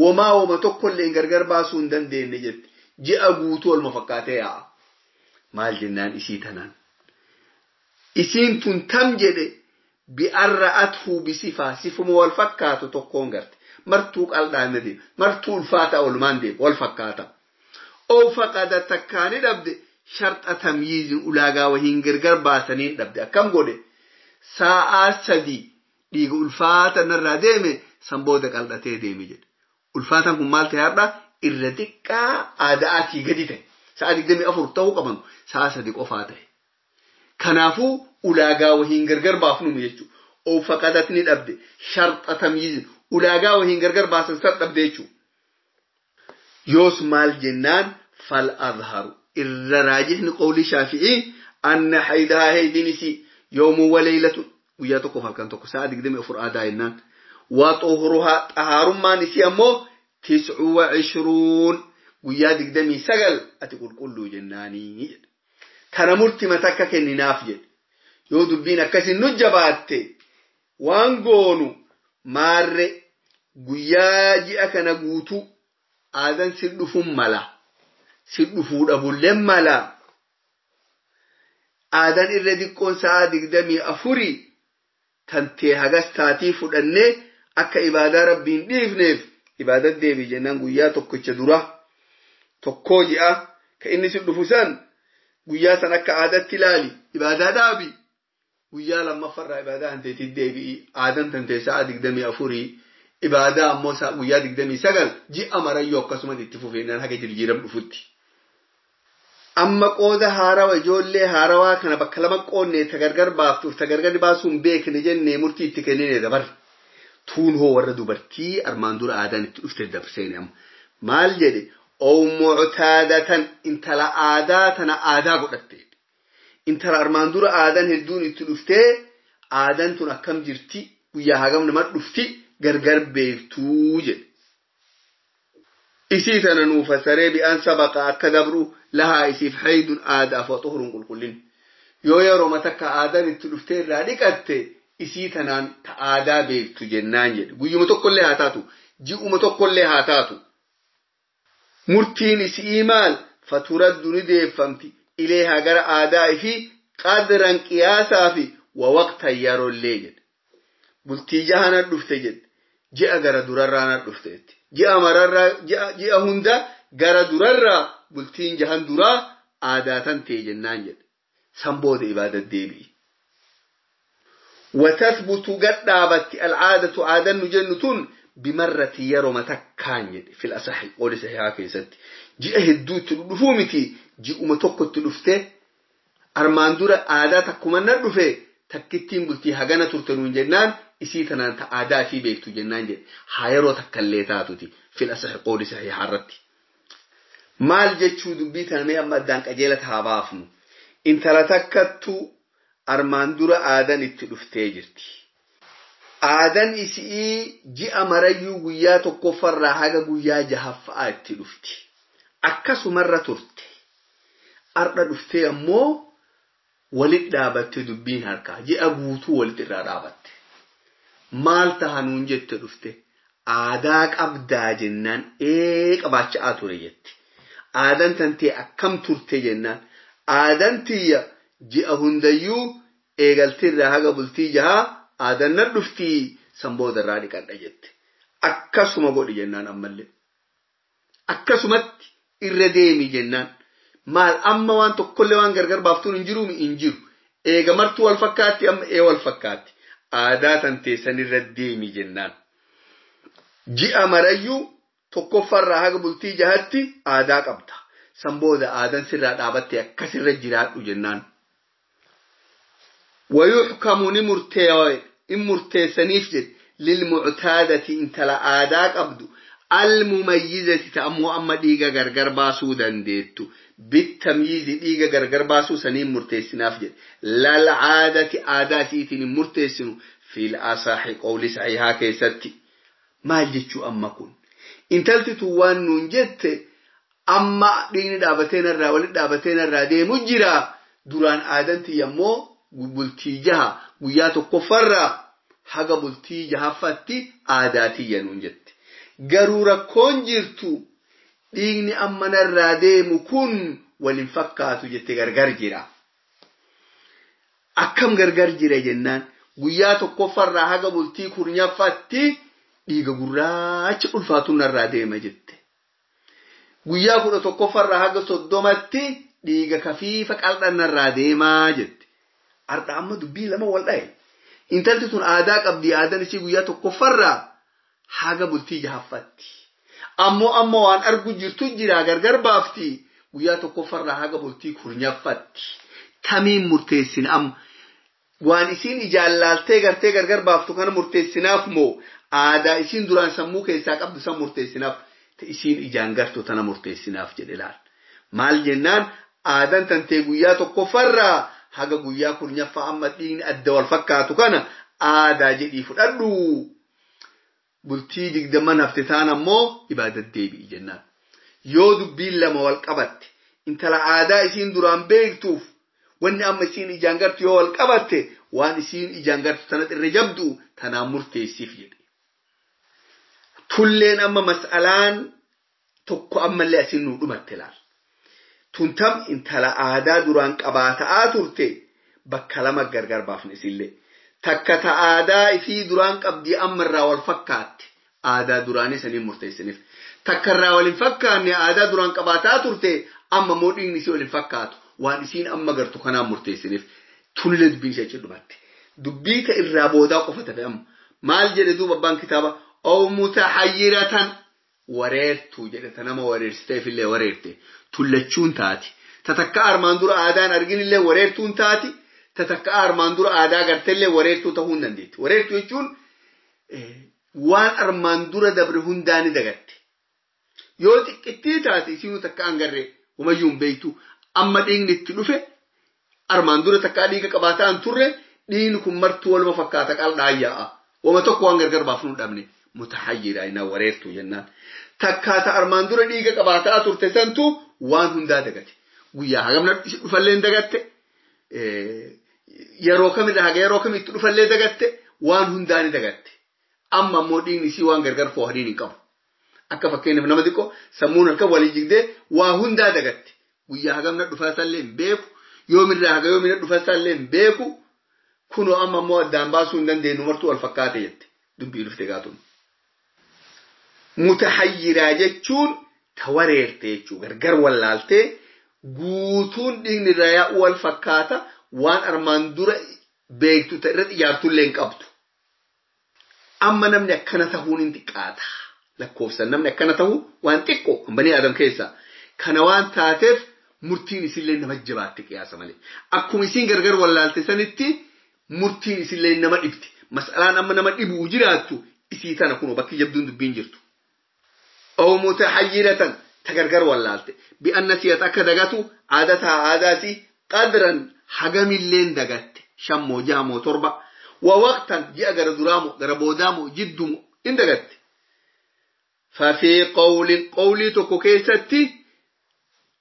wamaa wama tokkollee gargar baasuu hin dandeenye jette ji'a guutuu waluma fakkaatee yaa'a. Maal jennaan isii tanaan isiin tun tam jedhe bi'arra'athu bisifaa sifuma wal fakkaatu tokkoon garte. Martuu qal'aan deema martuu ulfaata oolmaan deema wal fakkaata. Oo faqada takkaani dhabde sharxa tamyiizin ulaagaa wahiin gargar baasaniin dhabde akkam godhe sa'aa 3 dhiiga ulfaata narraa deeme san booda qal'atee deeme jedhe. Ulfaataan kun maal ta'e har'a irra xiqqaa aadaatii gadi ta'e sa'a 24 ta'uu qaban sa'a 3 qofaa ta'e. Kanaafuu ulaagaa wahiin gargar baafnumu jechuudha. Oo faqadatni dhabde sharxa tamyiizin ulaagaa wahiin gargar baasan san dhabde jechuudha. Yoos maal jennaan fal azharu irra raajixni qawlii Shaafi'ii anna haydahaa haydiin isii yoomu waleylatu guyyaa tokkoof halkan tokko sa'a 24 aadaa jennaan. Waa xuhuruhaa xahaarummaan isii ammoo 29 guyyaa 29 ati qulqulluu jennaanii jedhe. Kana murtii mata akka kenninaaf jedhe. Yoo dubbiin akkasiin nu jabaatte waan goonu maarre guyyaa ji'a kana guutuu aadaan si dhufuun mala. Si dhufuu dhabullee mala. Aadaan irra xiqqoon sa'a 24 kan ta'e hagas taatii fudhannee akka ibaadaa rabbiin dhiifneef ibaadaa deebii jennaan guyyaa tokkicha dura tokkoo ji'a kan inni si dhufu san guyyaa san akka aadaatti ilaali ibaadaa dhaabi. Guyyaa lammaffaarraa ibaadaa hanteetii deebi'i aadaan tantee sa'a 24 ibaadaa ammoo guyyaa 29 ji'a marayyoo akkasumas itti fufeenyaan haga jijjiiram dhufutti. Amma qooda haarawa ijoollee haarawaa kana bakka lama qoonnee ta gargar baaftuuf ta gargar baasuu hin beekne jennee murtii itti kennine dabarre. Tuun hoo warra dubartii armaan dura aadaan itti dhufte dabseene amma. Maal jedhe oo muctaadatan intala aadaa tana aadaa godhatte. Intala armaan dura aadaan hedduun itti dhuftee aadaan tun akkam jirti guyyaa hagam nama dhufti gargar beektuu jedhe. Isii tana nuu fassaree bi'aan sabaqa akka dabru lahaa isiif haydun aadaaf wa xuhurun qulqullin. Yoo yeroo takka aadaan itti dhuftee irraa dhiqatte isii tanaan ta aadaa beektu jennaan jedhe. Guyyuma tokkollee haa taatu ji'uma tokkollee haa taatu. Murtiin isii maal faturaddu ni deeffamti. Ileehaa gara aadaa fi qadran qiyaasaa fi waqtan yeroollee jedhe. Bultii jahana dhufte jedhe. Ji'a gara durarraa na dhufte jetti. Ji'a mararraa ji'a hunda gara durarraa bultiin jahan duraa aadaa tan ta'e jennaan jedhe. San booda ibaada deebi'i. Watathbutu gad dhaabatti al'aadatu aadaan nu jennu tun bimarrati yeroo takkaan jedhe fil asahi qooli sahihaa keessatti. Ji'a hedduu itti dhufuu miti ji'uma tokkotti dhufte armaan dura aadaa takkuma na dhufe takkittiin bultii hagana turte nuun jennaan isii tanaan ta aadaa isii beektu jennaan jedhe haa yeroo takkallee taatuti fil asahi qooli sahihaa irratti. Maal jechuu dubbii tana mee amma addaan qajeela haa baafnu. Intala takkattu armaan dura aadan itti dhuftee jirti. Aadan isii ji'a marayyuu guyyaa tokkoffarraa haga guyyaa jahaffaa itti dhufti. Akkasumarra turte. Ardha dhuftee ammoo walit dhaabatte dubbiin harkaa. Ji'a guutuu walit irraa dhaabatte. Maal taha nuun jette dhufte? Aadaa qabdaa jennaan ee qabaachaa ture jette. Aadan tantee akkam turte jennaan aadan tiyya ji'a hundayyuu eegaltirraa haga bultii jahaa aadan nan dhuftii san boodarraa dhiqadha jette. Akkasuma godhi jennaan ammallee. Akkasumatti irra deemi jennaan. Maal amma waan tokkollee waan gargar baaftuun hin jiru hin jiru. Eega martuu wal fakkaatti amma ee wal fakkaatti. Aadaa tantee san irra deemi jennaan. Ji'a marayyuu tokkoffaarraa haga bultii jahatti aadaa qabda. San booda aadan sirraa dhaabatte akkasirra jiraadhu jennaan. Wayuxkamu ni in murteessaniif jedhe lilmuctaadati intala aadaa qabdu almumayyizati ta'ammoo amma dhiiga gargar baasuu dandeettu bittamyiizi dhiiga gargar baasuu saniin murteessinaaf jedhe lalcaadati aadaa isiitiin hin murteessinu fil asaaxi qawli saxiihaa keessatti. Maal jechuu amma kun? Intalti tun waan nuun jette amma dhiigni dhaabatee narraa walitti dhaabatee narraa deemu jira. Duraan aadan tiyya ammoo bultii jaha guyyaa tokkoffarraa haga bultii jahaffaatti aadaa tiyya nuun jette. Garuu rakkoon jirtu dhiigni amma narraa deemu kun waliin fakkaatu jette gargar jira. Akkam gargar jira jennaan guyyaa tokkoffarraa haga bultii kurnyaffatti dhiiga gurraacha ulfaatu narraa deema jette. Guyyaa 11ffarraa haga 30tti dhiiga kafiifa qal'aan narraa deemaa jette. Ardha amma dubbii lama wal dhaye. Intalti tun aadaa qabdi aadaan ishii guyyaa tokkoffarraa haga bultii jahaffatti. Ammoo amma waan argu jirtu jira gargar baafti guyyaa tokkoffarraa haga bultii kurnyaffatti. Tamiin murteessin amma waan isiin ijaan laaltee gartee gargar baaftu kana murteessinaaf moo aadaa isiin duraan sammuu keessaa qabdu san murteessinaaf isiin ijaan gartu tana murteessinaaf jedhe laal. Maal jennaan aadaan tantee guyyaa tokkoffarraa haga guyyaa kurnyaffaa amma dhiigni adda wal fakkaatu kana aadaa jedhii fudhadhu. Bultii 20 hafte taan ammoo ibaadat deebi'i jennaan. Yoo dubbiin lama wal qabatte intala aadaa isiin duraan beektuuf wanni amma isiin ijaan gartu yoo wal qabatte waan isiin ijaan gartu tana irra jabdu tanaan murteessiif jedhe. Tulleen amma mas'alaan tokko ammallee asiin nuu dhumatte laal. Tun tam intala aadaa duraan qabaata'aa turte bakka lama gargar baafne isillee. Takka ta aadaa isii duraan qabdii amma irraa wal fakkaatte aadaa duraanii saniin murteessiniif. Takka irraa wal hin fakkaanne aadaa duraan qabaataa turte amma immoo dhiigni isii wal hin fakkaatu waan isiin amma gartu kanaan murteessiniif. Tunillee dubbiin ishee achi dhumatte. Dubbii ta irraa boodaa qofa tafe amma. Maal jedhe duuba abbaan kitaaba? Aw mutahayyiratan wareertuu jedhe ta nama wareersiteefillee wareerte. Tullachuun taati. Ta takka armaan dura aadaan arginillee wareertuun taati. Ta takka armaan dura aadaa garteellee wareertuu ta'uu hin dandeetti. Wareertuu jechuun waan armaan dura dabre hundaa ni dagatte. Yoo xiqqittii taate isiinuu takka hangarree umayyuu hin beektu amma dhiigni itti dhufe armaan dura takka dhiiga qabaataa hin turre dhiigni kun martuu waluma fakkaata qal'aa yaa'a. Wama tokko waan gargar baafnu hin dhabne mutahayyira innaa wareertuu jennaan. Takkaata armaan dura dhiiga qabaataa turte santu waan hundaa dagate. Guyyaa hagamna dhufallee hin dagatte. Yeroo kamirra haga yeroo kamitti dhufallee dagatte waan hundaa ni dagatte. Amma ammoo dhiigni isii waan gargar foohaniin hin qabu. Akka fakkeenyaaf nama xiqqoo sammuun harka walii jigdee waa hundaa dagatte. Guyyaa hagamna dhufaasallee hin beeku. Yoomirraa haga yoomina dhufaasallee hin beeku. Kunoo amma ammoo addaan baasuu hin dandeenyu martuu wal fakkaate jette. Dubbii dhufte gaatun. Mutahayyiraa jechuun ta wareerte jechuu gargar wallaaltee guutuun dhiigni irraa yaa'u wal fakkaata waan armaan dura beektu ta irra xiyyaartullee hin qabdu. Amma namni akkana tahuun hin xiqqaata. Lakkoofsan namni akkana tahu waan xiqqoo hambanii Adam keessaa. Kana waan taateef murtiin isillee nama jabaatti qiyaasa malee. Akkuma isiin gargar wallaalte sanitti murtiin isillee nama dhibti. Mas'alaan amma nama dhibu jiraattu isii tana kunoo bakki jabduun dubbiin jirtu. Aw mutahayyiratan Tagargar wallaalte. Bi'anna siyat akka dagatu aadataa aadaasi qadran hagamilleen dagatte. 5 6 7 wa waqtan ji'a gara duraamoo gara boodaamoo jiddumoo in dagatte. ففي قول قولي tokko keessatti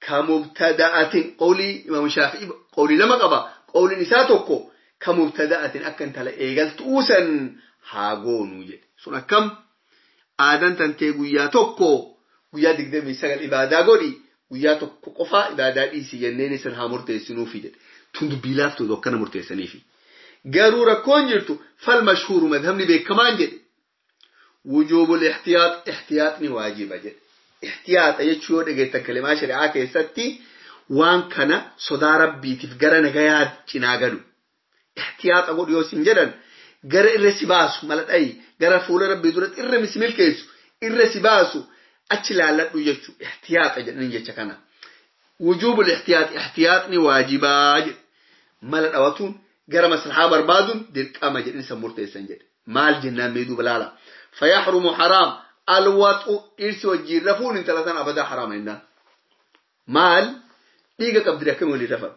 kamubtada'atin qawlii imaam Shaafi'i qawlii lama qaba. Qawliin isaa tokko kamubtada'atin akka intala eegaltuu san haa goonuu jedhe. Sun akkam aadan tantee guyyaa tokko guyyaa 29 ibaadaa godhi guyyaa tokko qofaa ibaadaa dhiisi jenneen isin haa murteessinuufi jedhe. Tun dubbii laaftuu akkana murteessaniifi. Garuu rakkoon jirtu fal mashhuuru madhabni beekamaan jedhe. Wujuubul ihtiyaat ihtiyaatni waajiba jedhe. Ihtiyaaxa jechuu yoo dhageettan kalimaa shari'aa keessatti waan kana sodaa rabbiitiif gara nagayaa cinaa galu. Ihtiyaaxa godhu yoo sin jedhan gara irra si baasu mala dhayi gara fuula rabbii duratti irra si milkeessu irra si baasu achi laalladhu jechuu ihtiyaaxa jedhanii jecha kana. Wujuubul ihtiyaat ihtiyaaxni waajibaa jedhe. Mala dhawatuun gara maslahaa barbaaduun dirqama jedhanii san murteessan jedhe. Maal jennaan mee duuba laala. Fayahrumu haraam. Alwaxu dhirsi wajjiin rafuun intala tan abadaa haraama jennaan. Maal dhiiga qabdi akkamii waliin rafan.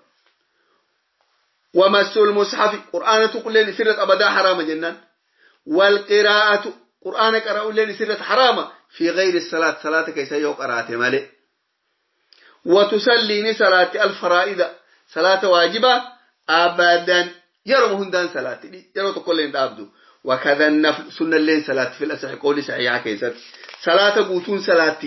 Wamassul mushafi qur'aana tuqulleen isirratti abadaa haraama jennaan. Walqiraa'atu qur'aana qara'ulleen isirratti haraama fi gayri salaat salaata keessa yoo qaraate malee. Watusallii ni salaatti alfaraa'ida salaata waajibaa abadan yeroo hundaan salaatti yeroo tokkollee hin dhaabdu. وكذا النفل سنة الليل صلاة في الأصح قول صحيحة كيست صلاة قوتون صلاة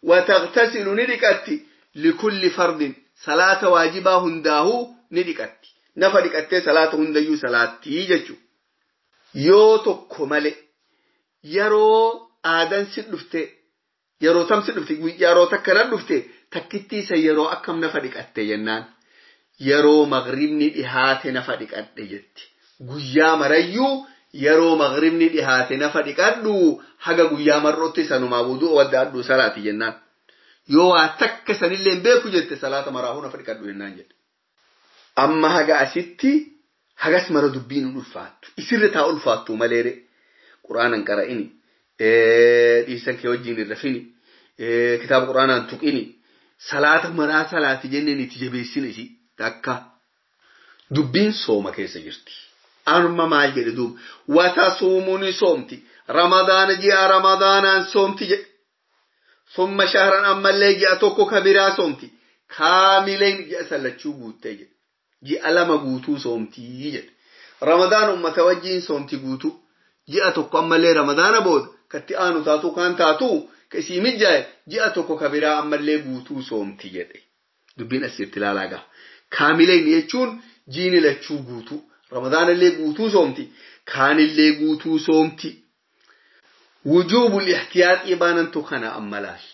وتغتسل ندكتي لكل فرد صلاة واجبة هنداه ندكتي نفدكتي صلاة هنديو صلاة تيجتشو yoo tokko malee yeroo aadaan si dhufte yeroo tam si dhufte yeroo takka nan dhufte takkittii isa yeroo akkam nafa dhiqatte jennaan yeroo magribni dhihaate nafa dhiqadhe jetti guyyaa marayyuu yeroo magribni dhihaate nafa dhiqadhu haga guyyaa mar'ootti sanumaa wuduu wadda addu salaati jennaan yoo waa takka sanillee hin beeku jette salaata maraahuu nafa dhiqadhu jennaan jedhe amma haga asitti hagas mara dubbiin hin ulfaattu isirra taa ulfaattu maleere quraanan qara'ini dhiirsan kee wajjin hin rafini kitaaba quraanaan tuqini salaata maraa salaati jenneen itti jabeessin isi takka dubbiin sooma keessa jirti. Amma maal jedhe duuba watasuumu ni soomti ramadaana ji'a ramadaanaan soomti jedhe summa shahran ammallee ji'a tokko ka biraa soomti kaamileen ji'a sallachuu guuttee jedhe ji'a lama guutuu soomtii jedhe ramadaan ummata wajjiin soomti guutuu ji'a tokko ammallee ramadaana booda katti aanu taatu kaan taatu ka isii mijaa'e ji'a tokko ka biraa ammallee guutuu soomti jedhe dubbiin asirratti ilaalaa gaha kaamileen jechuun jiini lachuu guutuu ramadaanallee guutuu soomti kaanillee guutuu soomti wujuubul ihtiyaaxii baanantu kana amma laal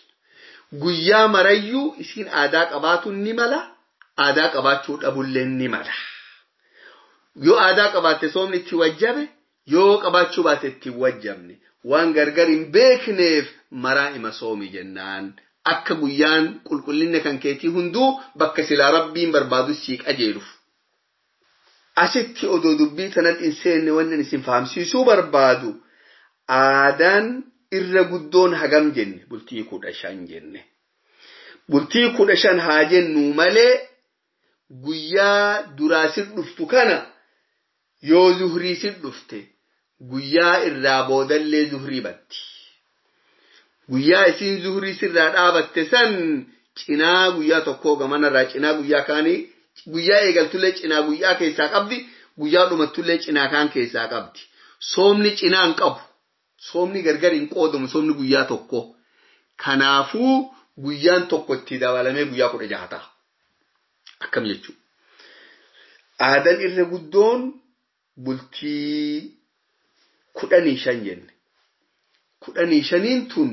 guyyaa marayyuu isiin aadaa qabaatu ni mala aadaa qabaachuu dhabullee ni mala yoo aadaa qabaatte soomni itti wajjabe yoo qabaachuu baate itti wajjabne waan gargar hin beekneef maraa ima soomi jennaan akka guyyaan qulqullinni kan keetii hunduu bakka silaa rabbiin barbaadu sii qajeeluuf. Asitti odoo dubbii kanatti hin seenne wanni isin fahamsiisuu barbaadu aadaan irra guddoon hagam jenne bultii 15 jenne. Bultii 15 haa jennu malee guyyaa duraa sir dhuftu kana yoo zuhrii sir dhufte guyyaa irraa boodallee zuhrii batti. Guyyaa isiin zuhrii sirraa dhaabatte san cinaa guyyaa tokkoo gamanarraa cinaa guyyaa kaanii guyyaa eegaltullee cinaa guyyaa keessaa qabdi guyyaa dhumattullee cinaa kaan keessaa qabdi. Soomni cinaa hin qabu. Soomni gargar hin qoodamu soomni guyyaa tokko. Kanaafuu guyyaan tokko itti dabalamee guyyaa 16 ta'a. Akkam jechuudha. Aadaan irra guddoon bultii 15 jenne. 15 tun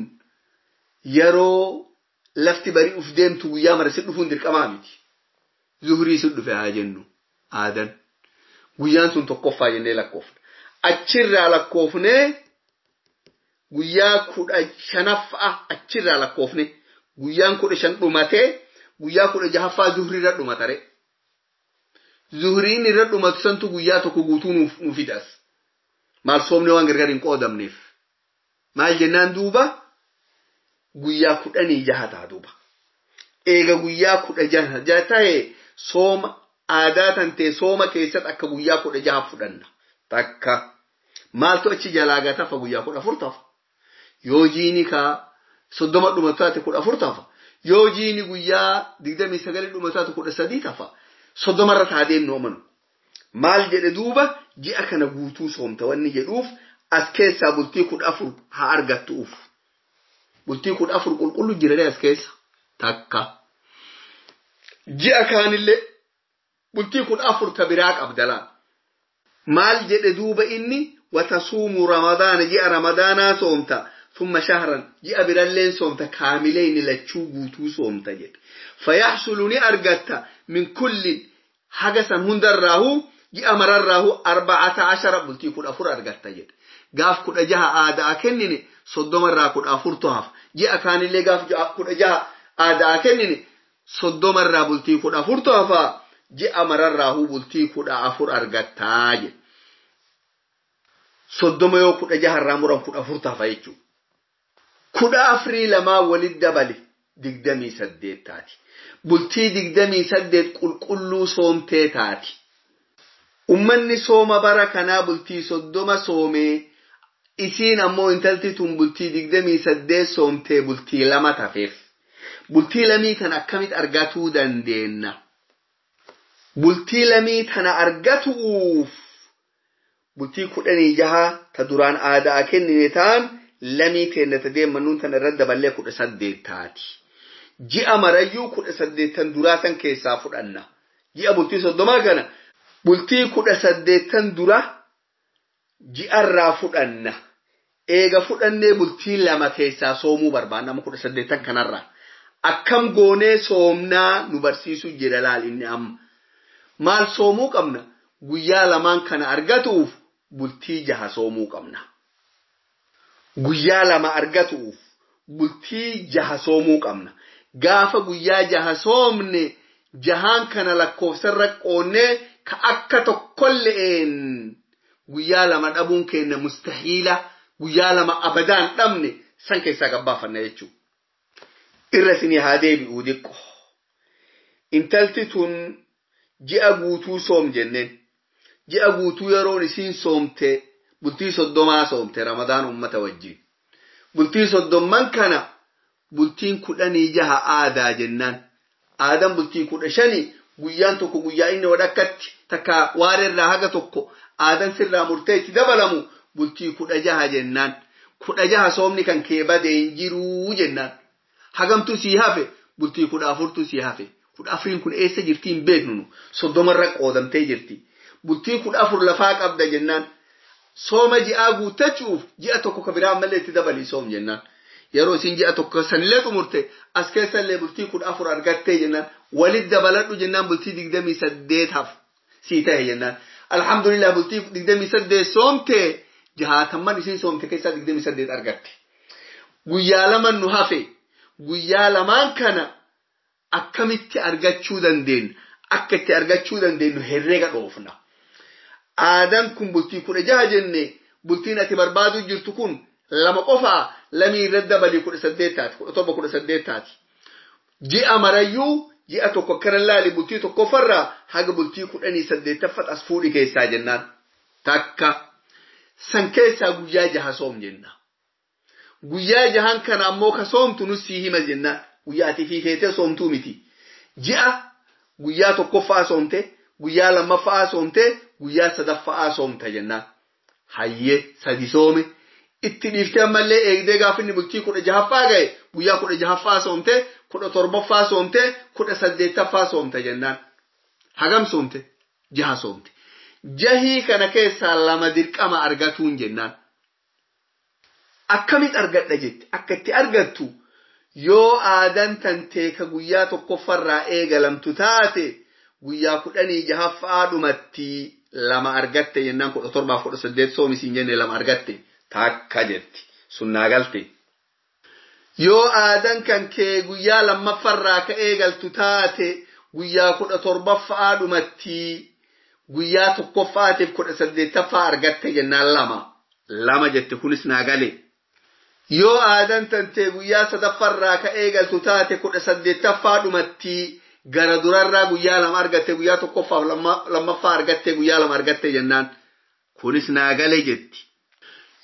yeroo lafti bari'uuf deemtu guyyaa mara si dhufuun dirqamaa miti. Zuhurii si dhufe haa jennu aadaan. Guyyaan sun tokkoffaa jennee lakkoofna. Achirraa lakkoofnee guyyaa 15ffaa achirraa lakkoofne guyyaan 15 dhumatee guyyaa 16ffaa zuhurii irra dhumatare. Zuhuriin irra dhumatu santu guyyaa tokko guutuu nu fidas. Maal soomni waan gargar hin qoodamneef. Maal jennaan duuba Guyyaa 16 ta'a duuba. Eega guyyaa 16 ta'e sooma aadaa tantee sooma keessatti akka guyyaa 16 fudhanna. Takka maaltu achi jalaa gatafa guyyaa 14 tafa. Yoo jiini kaa 30 dhuma taate 14 tafa. Yoo jiini guyyaa 29 dhuma taate 13 tafa. 30 irra taa deemnu amanu. Maal jedhe duuba ji'a kana guutuu soomta wanni jedhuuf as keessaa bultii 14 haa argattuuf. Bultii 14 qulqullu jira as keessa. Takka. Ji'a kaanillee bultii 14 ta biraa qabdalaa. Maal jedhe duuba inni watasuumu ramadaana ji'a ramadaanaa soomta. Thumma shahran ji'a biralleen soomta kaamileen lachuu guutuu soomta jedhe. Fayaxsulu ni argatta min kulli haga san hundarraahu ji'a mararraahu 14 bultii 14 argatta jedhe. Gaaf 16 aadaa kennine 30 irraa 14 hafa. Ji'a kaanillee gaaf 16 aadaa kennine 30 irraa bultii 14 hafa. Ji'a mararraahu bultii 14 argattaa jedhe. 30 yoo 16 irraa muran 14 hafa jechuudha. 14 lamaa walitti dabale 28 taati. Bultii 28 qulqulluu soomtee taati. Ummanni sooma bara kanaa bultii 30 soomee isiin ammoo intalti tun bultii 28 soomtee bultii 2 tafeef. Bultii lamii tana akkamitti argatuu dandeenna? Bultii lamii tana argatuuf bultii 16 ta duraan aadaa kennine ta'an lamii teenna ta deemannuun tana irra daballee 18 taati. Ji'a marayyuu 18 duraa tan keessaa fudhanna. Ji'a bultii 30 kana bultii 18 dura ji'arraa fudhanna. Eega fudhannee bultii 2 keessaa soomuu barbaanna amma 18 kanarraa. Akkam goonee soomnaa nu barsiisu jira laal inni amma. Maal soomuu qabna? Guyyaa lamaan kana argatuuf bultii 6 soomuu qabna. Guyyaa 2 argatuuf bultii 6 soomuu qabna. Gaafa guyyaa 6 soomne jahaan kana lakkoofsarra qoonnee ka akka tokkolle'een guyyaa 2 dhabuun keenya mustahiila guyyaa 2 abadaan dhabne san keessaa gabbaafanna jechuudha. Irra isinii haa deebi'uu diqqo. Intalti tun ji'a guutuu soom jenneen. Ji'a guutuu yeroon isiin soomte bultii 30 soomte Ramadaan ummata wajjin. Bultii 30 kana bultiin 16 aadaa jennaan. Aadaan bultii 15 guyyaan tokko guyyaa inni wadhakkatti takka waareerraa haga tokko aadaan sirraa murtee itti dabalamu bultii 16 jennaan. 16 soomni kan kee badee hin jiruu jennaan. Hagamtu sii hafe bultii 14tu sii hafe. 14 kun eessa jirti hin beeknu nu. 30 irra qoodamtee jirti. Bultii 14 lafaa qabda jennaan. Sooma ji'aa guuttachuuf ji'a tokko ka biraa ammallee itti dabalii soom jennaan. Yeroo isin ji'a tokko sanillee xumurte as keessallee bultii 14 argattee jennaan. Walitti dabaladhu jennaan bultii 28 hafu sii ta'e jennaan. Alhamdulillah bultii 28 soomte jahaatamman isin soomte keessaa 28 argatte. Guyyaa lamaan nu hafe. Guyyaa lamaan kana akkamitti argachuu dandeenya? Akka itti argachuu dandeenyu herreega dhoofna. Aadaan kun bultii 16 jenne bultiin ati barbaadu jirtu kun 2 qofaa lamii irra dabalii 18 taati 17 18 taati. Ji'a marayyuu ji'a tokko akkana laali bultii tokkoffarraa haga bultii 18 as fuudhi keessaa jennaan. Takka san keessaa guyyaa 6 soom jenna. Guyyaa 6 kana ammoo ka soomtu nu sii hima jennaan. Guyyaa ati fiifeetee soomtuu miti. Ji'a guyyaa tokkoffaa soomte, guyyaa lammaffaa soomte, guyyaa sadaffaa soomta jennaan. Hayyee sadi soome. Itti dhiiftee ammallee eegdee gaafa inni bultii 16ffaa ga'e guyyaa 16ffaa soomte, 17ffaa soomte, 18ffaa soomta jennaan. Hagam soomte? 6 soomte. Jahii kana keessaa 2 dirqama argatuun jennaan. Akkamitti argadha jette? Akka itti argattu yoo aadaan tantee ka guyyaa tokkoffarraa eegalamtu taate guyyaa 16ffaa dhumatti 2 argatte jennaan 17 18 soomisiin jenne 2 argatte takka jetti sunnaa galte. Yoo aadaan kan kee guyyaa lammaffarraa ka eegaltu taate guyyaa 17ffaa dhumatti guyyaa tokkoffaatiif 18ffaa argatte jennaan 2 2 jette kunis naa gale. Yoo aadan tantee guyyaa sadaffarraa ka eegaltu taate 18ffaa dhumatti gara durarraa guyyaa 2 argatte guyyaa 1ffaaf 2ffaa argatte guyyaa 2 argatte jennaan kunis naa gale jetti.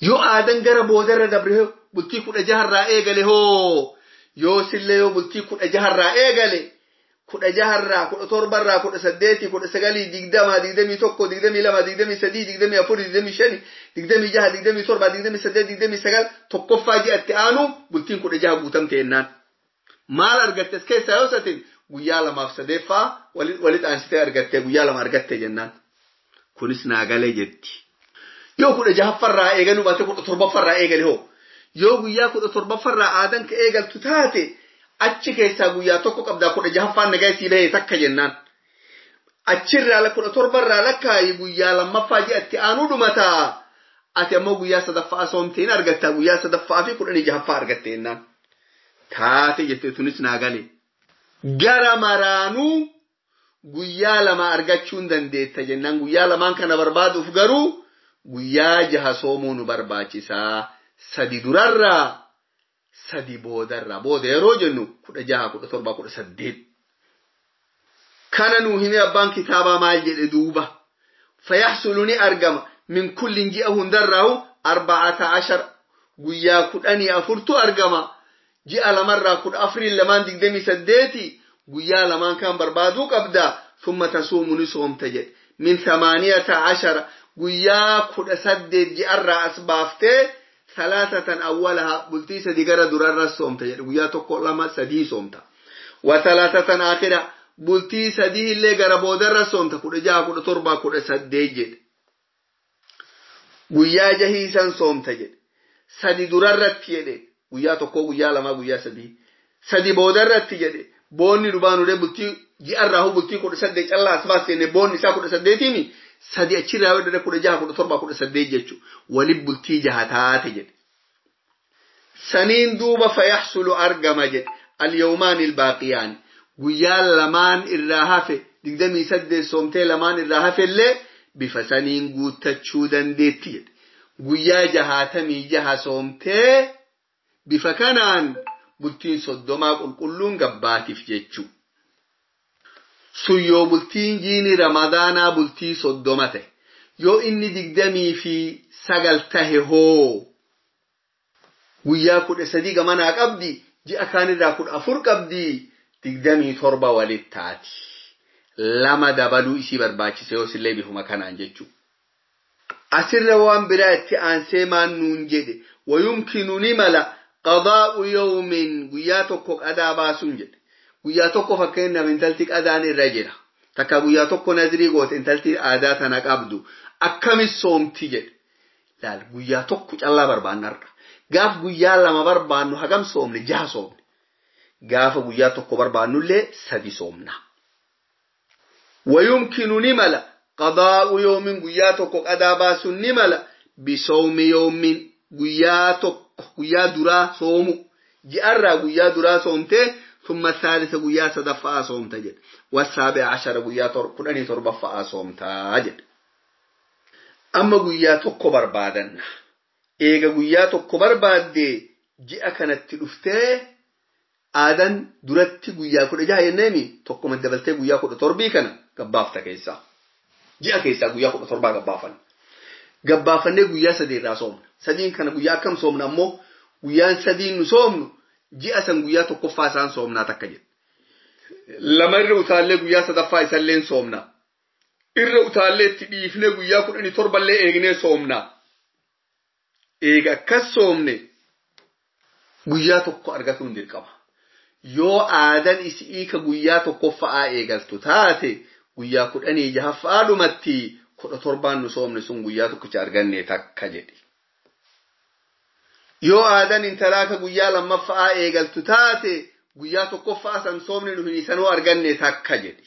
Yoo aadan gara boodarra dabre bultii 16rraa eegale hoo yoo sillee yoo bultii 16rraa eegale 16rraa 17rraa 18 19 20 21 22 23 24 25 26 27 28 29 tokkoffaa ji'atti aanu bultiin 16 guutamte jennaan. Maal argatte as keessaa yoo satin guyyaa 2 fi 3ffaa walitti aansitee argatte guyyaa 2 argatte jennaan. Kunis naa gale jetti. Yoo 16ffarraa eegaluu baate 17ffarraa eegale hoo yoo guyyaa 17ffarraa aadan ka eegaltu taate achi keessaa guyyaa 1 qabdaa 16ffaan nagaa isii bahee takka jennaan. Achirraa 17rraa lakkaayi guyyaa 2ffaa ji'atti aanuu dhumataa. Ati ammoo guyyaa 3ffaa soomteen argatta guyyaa 3ffaa fi 16ffaa argatte jennaan. Taate jette tunis naa gale. Gara maraanuu guyyaa 2 argachuu dandeetta jennaan guyyaa 2 kana barbaaduuf garuu guyyaa 6 soomuu nu barbaachisaa. 3 durarraa 3 boodarraa booda yeroo jennu 16 17 18. Kana nuu hime abbaan kitaabaa maal jedhe duuba. Fayaxsulu ni argama min kullin ji'a hundarraahu 14 guyyaa 14tu argama. Ji'a lamarraa 14 lamaan 28 guyyaa 2 kan barbaaduu qabda. Thumma tasuumu ni soomta jedhe. Min 18 guyyaa 18 ji'arraa as baaftee 3 awwalaha bultii 3 gara durarra soomta jedhe. Guyyaa 1 2 3 soomta. Wa 3 aakhira bultii 3 illee gara boodarra soomta 16 17 18 jedhe. Guyyaa 6 san soomta jedhe. 3 durarratti jedhe. Guyyaa 1 guyyaa 2 guyyaa 3. 3 boodarratti jedhe. Boonni dubaanuu bultii ji'arraa bultii 18 callaa as baasne boonni isaa 18 mi 3 achirraa yoo 16 17 18 jechu wali bultii 6 taate jedhe. Saniin duuba fayaxsulu argama jedhe alyawmaan ilbaaqiyaan guyyaa 2 irraa hafe 28 soomtee 2 irraa hafe illee bifa saniin guuttachuu dandeetti jedhe. Guyyaa 66 soomtee bifa kanaan bultiin 30 qulqulluun gabbaatiif jechuu. Sun yoo bultiin jiini ramadaanaa bultii 30 ta'e yoo inni 29 tahe hoo guyyaa 13 gamanaa qabdi ji'a kaanirraa 14 qabdi 27 walitti taati. 2 dabaluu isii barbaachise yoo sillee bifuma kanaan jechuu. Asirra waan biraa itti aansee maan nuun jedhe wayumkinu ni mala qadaa'u yawmin guyyaa 1 qadaa baasuun jedhe. Guyyaa 1 fakkeenyaaf intalti qadaan irra jira. Takka guyyaa 1 nazirii goote intalti aadaa tana qabdu akkamis soomti jedhe. Laal guyyaa 1 callaa barbaanna har'a. Gaaf guyyaa 2 barbaannu hagam soomne 6 soomne. Gaafa guyyaa 1 barbaannullee 3 soomna. Wayumkinu ni mala qadaa'u yawmin guyyaa 1 qadaa baasuun ni mala bisawmi yawmin guyyaa 1 guyyaa duraa soomu. Ji'arraa guyyaa duraa soomtee ثم الثالث guyyaa 3ffaa soomta jedhe. والسابع عشر guyyaa 17ffaa soomta jedhe. Amma guyyaa 1 barbaadanna. Eega guyyaa 1 barbaaddee ji'a kanatti dhuftee aadan duratti guyyaa 16 jenneemi tokkuma dabaltee guyyaa 17 kana gabbaafta keessaa. Ji'a keessaa guyyaa 17 gabbaafanna. Gabbaafannee guyyaa 3 irraa soomna. 3 kana guyyaa akkam soomna ammoo guyyaan 3 nu soomnu ji'a san guyyaa 1ffaa isaan soomnaa takka jedhe. 2 irra utaallee guyyaa 3ffaa isalleen soomna. Irra utaallee itti dhiifnee guyyaa 17 illee eegnee soomna. Eega akkas soomne guyyaa 1 argatuun dirqama. Yoo aadan isii ka guyyaa 1ffaa eegaltu taate guyyaa 16ffaa dhumatti 17 nu soomne sun guyyaa 1 arganne takka jedhe. Yoo aadan intalaa ka guyyaa 2ffaa eegaltu taate guyyaa 1ffaa san soomne nu hin isanuu arganne takka jedhe.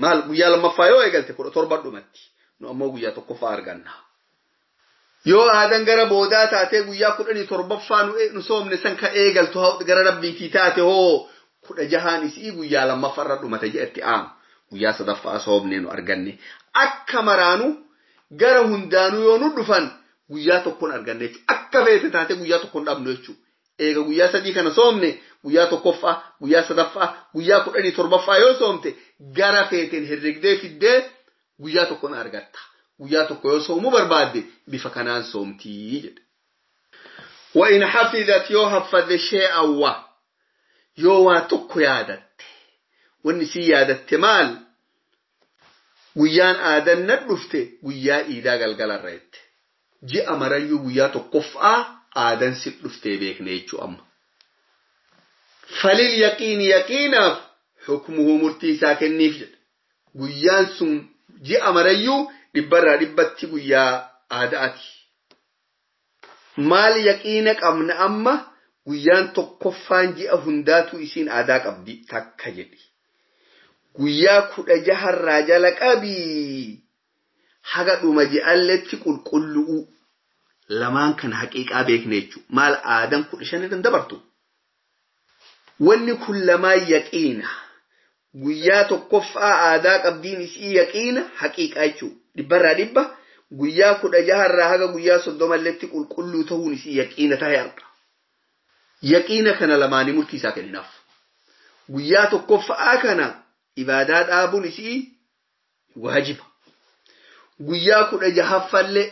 Maal guyyaa 2ffaa yoo eegalte 17 dhumatti nu ammoo guyyaa 1ffaa arganna. Yoo aadan gara boodaa taatee guyyaa 17ffaa nu soomne san ka eegaltu gara rabbiitii taate hoo 16 isii guyyaa 2ffaa irra dhumate jedhetti aanu guyyaa 3ffaa soomne nu arganne. Akka maraanu gara hundaanuu yoo nu dhufan guyyaa 1 arganne jechuudha. Akka feete taate guyyaa tokko hin dhabnu jechuudha. Eega guyyaa 3 kana soomne guyyaa 1ffaa, guyyaa 3ffaa, guyyaa 17ffaa yoo soomte gara feeteen herregdee fiddee guyyaa tokko na argatta. Guyyaa tokko yoo soomuu barbaadde bifa kanaan soomtii jedhe. Wa in hafizat yoo haffadhe shee'an wa yoo waa tokko yaadatte wanni sii yaadatte maal guyyaan aadan na dhufte guyyaa iidaa galgalarra jette. Ji'a marayyuu guyyaa 1ffaa aadan si dhuftee beekne jechuu amma. Falil yaqiini yaqiinaaf hukmuhu murtii isaa kenniif jedhe. Guyyaan sun ji'a marayyuu 100% guyyaa aadaati. Maal yaqiina qabna amma guyyaan 1ffaan ji'a hundaatu isiin aadaa qabdi takka jedhi. Guyyaa 16 jala qabii haga dhuma ji'alletti qulqullu'u lamaan kan haqiiqaa beekne jechuudha. Maal aadaan 15 irra dabartu. Wanni kun lamaan yaqiina. Guyyaa 1ffaa aadaa qabdiin isii yaqiina haqiiqaa jechuudha. 100% guyyaa 16 haga guyyaa 30 qulqulluu ta'uun isii yaqiina ta'e arga. Yaqiina kana lamaanii murtii isaa kenninaaf. Guyyaa 1ffaa kana ibaadaa dhaabuun isii waajiba. Guyyaa 16ffallee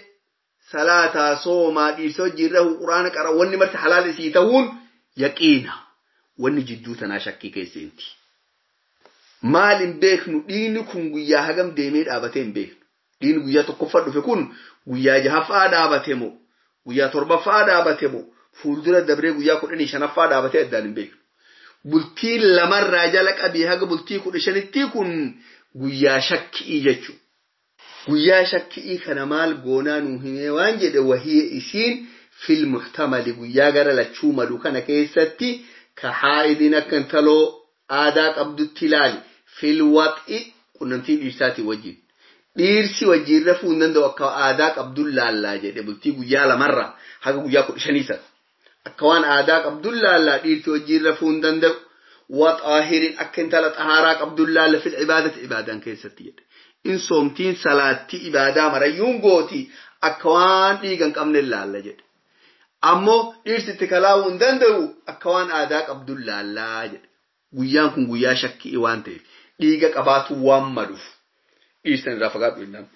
salaataa soomaa dhiirsa hojiirra quraana qara wanni marti halaal isii ta'uun yaqiina. Wanni jidduu tanaa shakkii keesseenti. Maal hin beeknu dhiigni kun guyyaa hagam deemee dhaabatee hin beeknu. Dhiigni guyyaa 1ffaa dhufe kun guyyaa 6ffaa dhaabate moo guyyaa 7ffaa dhaabate moo fuuldura dabree guyyaa 15ffaa dhaabatee addaan hin beeknu. Bultii 2 jala qabii haga bultii 15tti kun guyyaa shakkii jechuudha. Guyyaa shakkii kana maal goonaa nuu himee waan jedhe wahii isiin fil muhtamali guyyaa gara lachuu malu kana keessatti ka haa'idin akka intaloo aadaa qabdutti ilaali fil waxi qunnamtii dhiirsaatii wajjin. Dhiirsi wajjin rafuu hin danda'u akka aadaa qabduun laallaa jedhe bultii guyyaa 2 haga guyyaa 15 sana. Akka waan aadaa qabduun laallaa dhiirsi wajjin rafuu hin danda'u. Wa xaahirin akka intala xahaaraa qabduun laalla fil ibaadati ibaadaan keessatti jedhe. In soomtiin salaatti ibaadaa marayyuun gooti akka waan dhiiga hin qabne laalla jedhe. Ammoo dhiirsi itti kalaa'uu hin danda'u akka waan aadaa qabduun laallaa jedhe. Guyyaan kun guyyaa shakkii waan ta'eef dhiiga qabaatu waan maluuf dhiirsan irraa fagaadhu jennaan.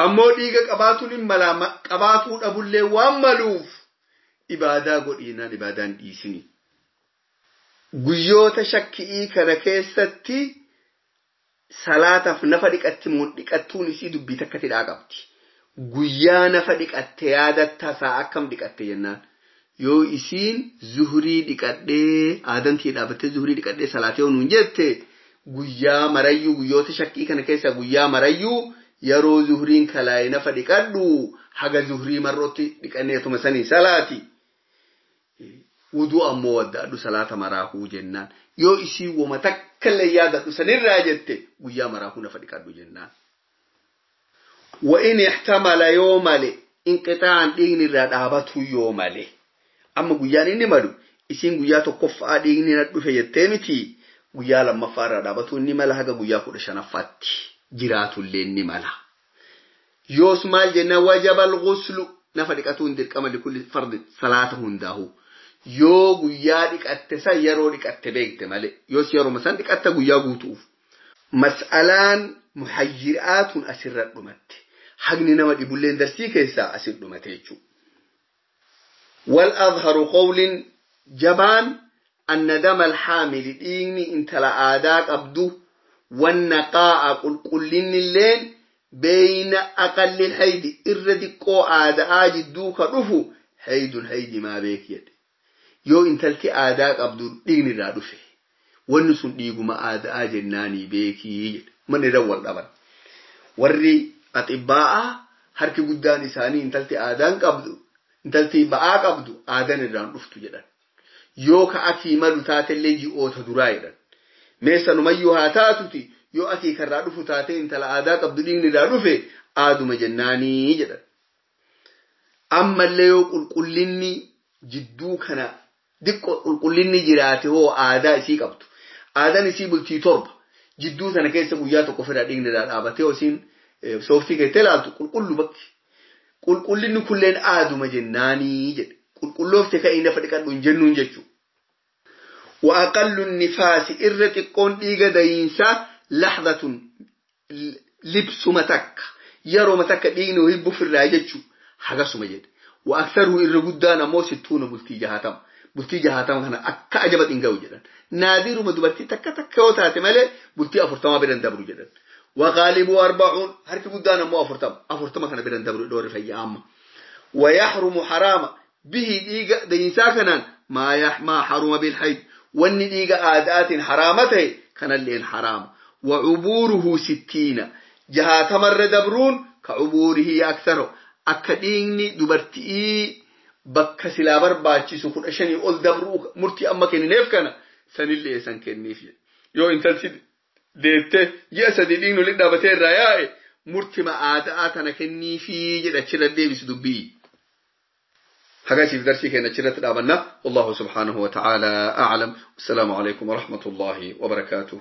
Ammoo dhiiga qabaatuun hin malaa qabaatuu dhabullee waan maluuf ibaadaa godhiinaan ibaadaan dhiisini. Guyyoota shakkii kana keessatti salaataaf nafa dhiqatti moo dhiqattuun isii dubbii takka tidhaa qabdi. Guyyaa nafa dhiqatte yaadatta isaa akkam dhiqatte jennaan. Yoo isiin zuhurii dhiqadhee aadantii dhaabattee zuhurii dhiqadhee salaatee nuun jette guyyaa marayyuu guyyoota shakkii kana keessa guyyaa marayyuu yeroo zuhuriin kalaa'e nafa dhiqadhu haga zuhurii marrootti dhiqanneetuma sanii salaati. Wuduu ammoo waddaadhu salaata maraahuu jennaan. Yoo isii woma takkallee yaadadhu sanirraa jette guyyaa maraahuu nafa dhiqadhu jennaan. Wa in ihtamala yoo male inqixaa'an dhiigni irraa dhaabatu yoo male. Amma guyyaan inni malu isiin guyyaa 1ffaa dhiigni na dhufe jettee miti guyyaa 2ffaa irraa dhaabatu inni mala haga guyyaa 15ffaatti jiraatullee inni mala. Yoos maal jenna wajabal ghuslu nafa dhiqatuun dirqama likulli fardi salaata hundaahu. Yoo guyyaa dhiqatte san yeroo dhiqatte beekte malee yoos yeroo san dhiqatte guyyaa guutuuf. Mas'alaan muhayyiraatun asirra dhumatte. Hagni nama dhibulleen darsii keessaa asir dhumate jechuudha. Wal azharu qawlin jabaan anna dama alhaamili dhiigni intala aadaa qabdu wannaqaa'a qulqullinnilleen beeyna aqalli haydi irra diqqoo aadaa jidduu ka dhufu haydun haydi maa beek jedhe. Yoo intalti aadaa qabdu dhiigni irraa dhufe wanni sun dhiiguma aadaa jennaanii beekii jedhe. Manni irra wal dhaban. Warri axibbaa'aa harki guddaan isaanii intalti aadaan qabdu intalti ba'aa qabdu aadaan irraan dhuftu jedhan. Yoo ka akii malu taatellee ji'oota duraa jedhan. Meessanumayyuu haa taatuti yoo akii karraa dhufu taatee intala aadaa qabdu dhiigni irraa dhufe aaduma jennaanii jedhan. Ammallee yoo qulqullinni jidduu kana diqqoo qulqullinni jiraate hoo aadaa isii qabdu. Aadaan isii bultii 7 jidduu sana keessa guyyaa tokko fedha dhiigni irraa dhaabatee isiin sooftii keessatti ilaaltu qulqullu bakki. Qulqullinni kulleen aaduma jennaanii jedhe. Qulqulloofte ka'ii nafa dhiqadhu hin jennuun jechuudha. وأقل النفاس إر تكون إيجا دينسا لحظة لبس متك يرو متك دينه يبو في الراجتشو حاجة سمجد وأكثره إر قدانا مو ستون بلتي جهاتم بلتي جهاتم هنا أكا أجبت إنجاو جدا نادر ما دبرتي تكا تكا وتاتي مالي بلتي أفرتما بيرن دبرو جدا وغالب 40 هرك قدانا مو أفرتما أفرتما كان بيرن دبرو دور في عامة ويحرم حرام به إيجا دينسا كنان ما يحما حرم بالحيض wanni dhiiga aadaatiin haraama ta'e kanalleen haraama. Wacubuuruhu 60 jahaatamarra dabruun ka cubuurihi aksaro akka dhiigni dubartii bakka silaa barbaachisu 15 ol dabruu murtii amma kennineef kana sanillee san kenniif. Yoo intalti deette ji'a 3 dhiigni waliin dhaabatee irraa yaa'e murtima aadaa tana kenniifii jedha achirra deebisu dubbii. حاجاتي في درسي كان شرت الأبناء والله سبحانه وتعالى أعلم. والسلام عليكم ورحمة الله وبركاته.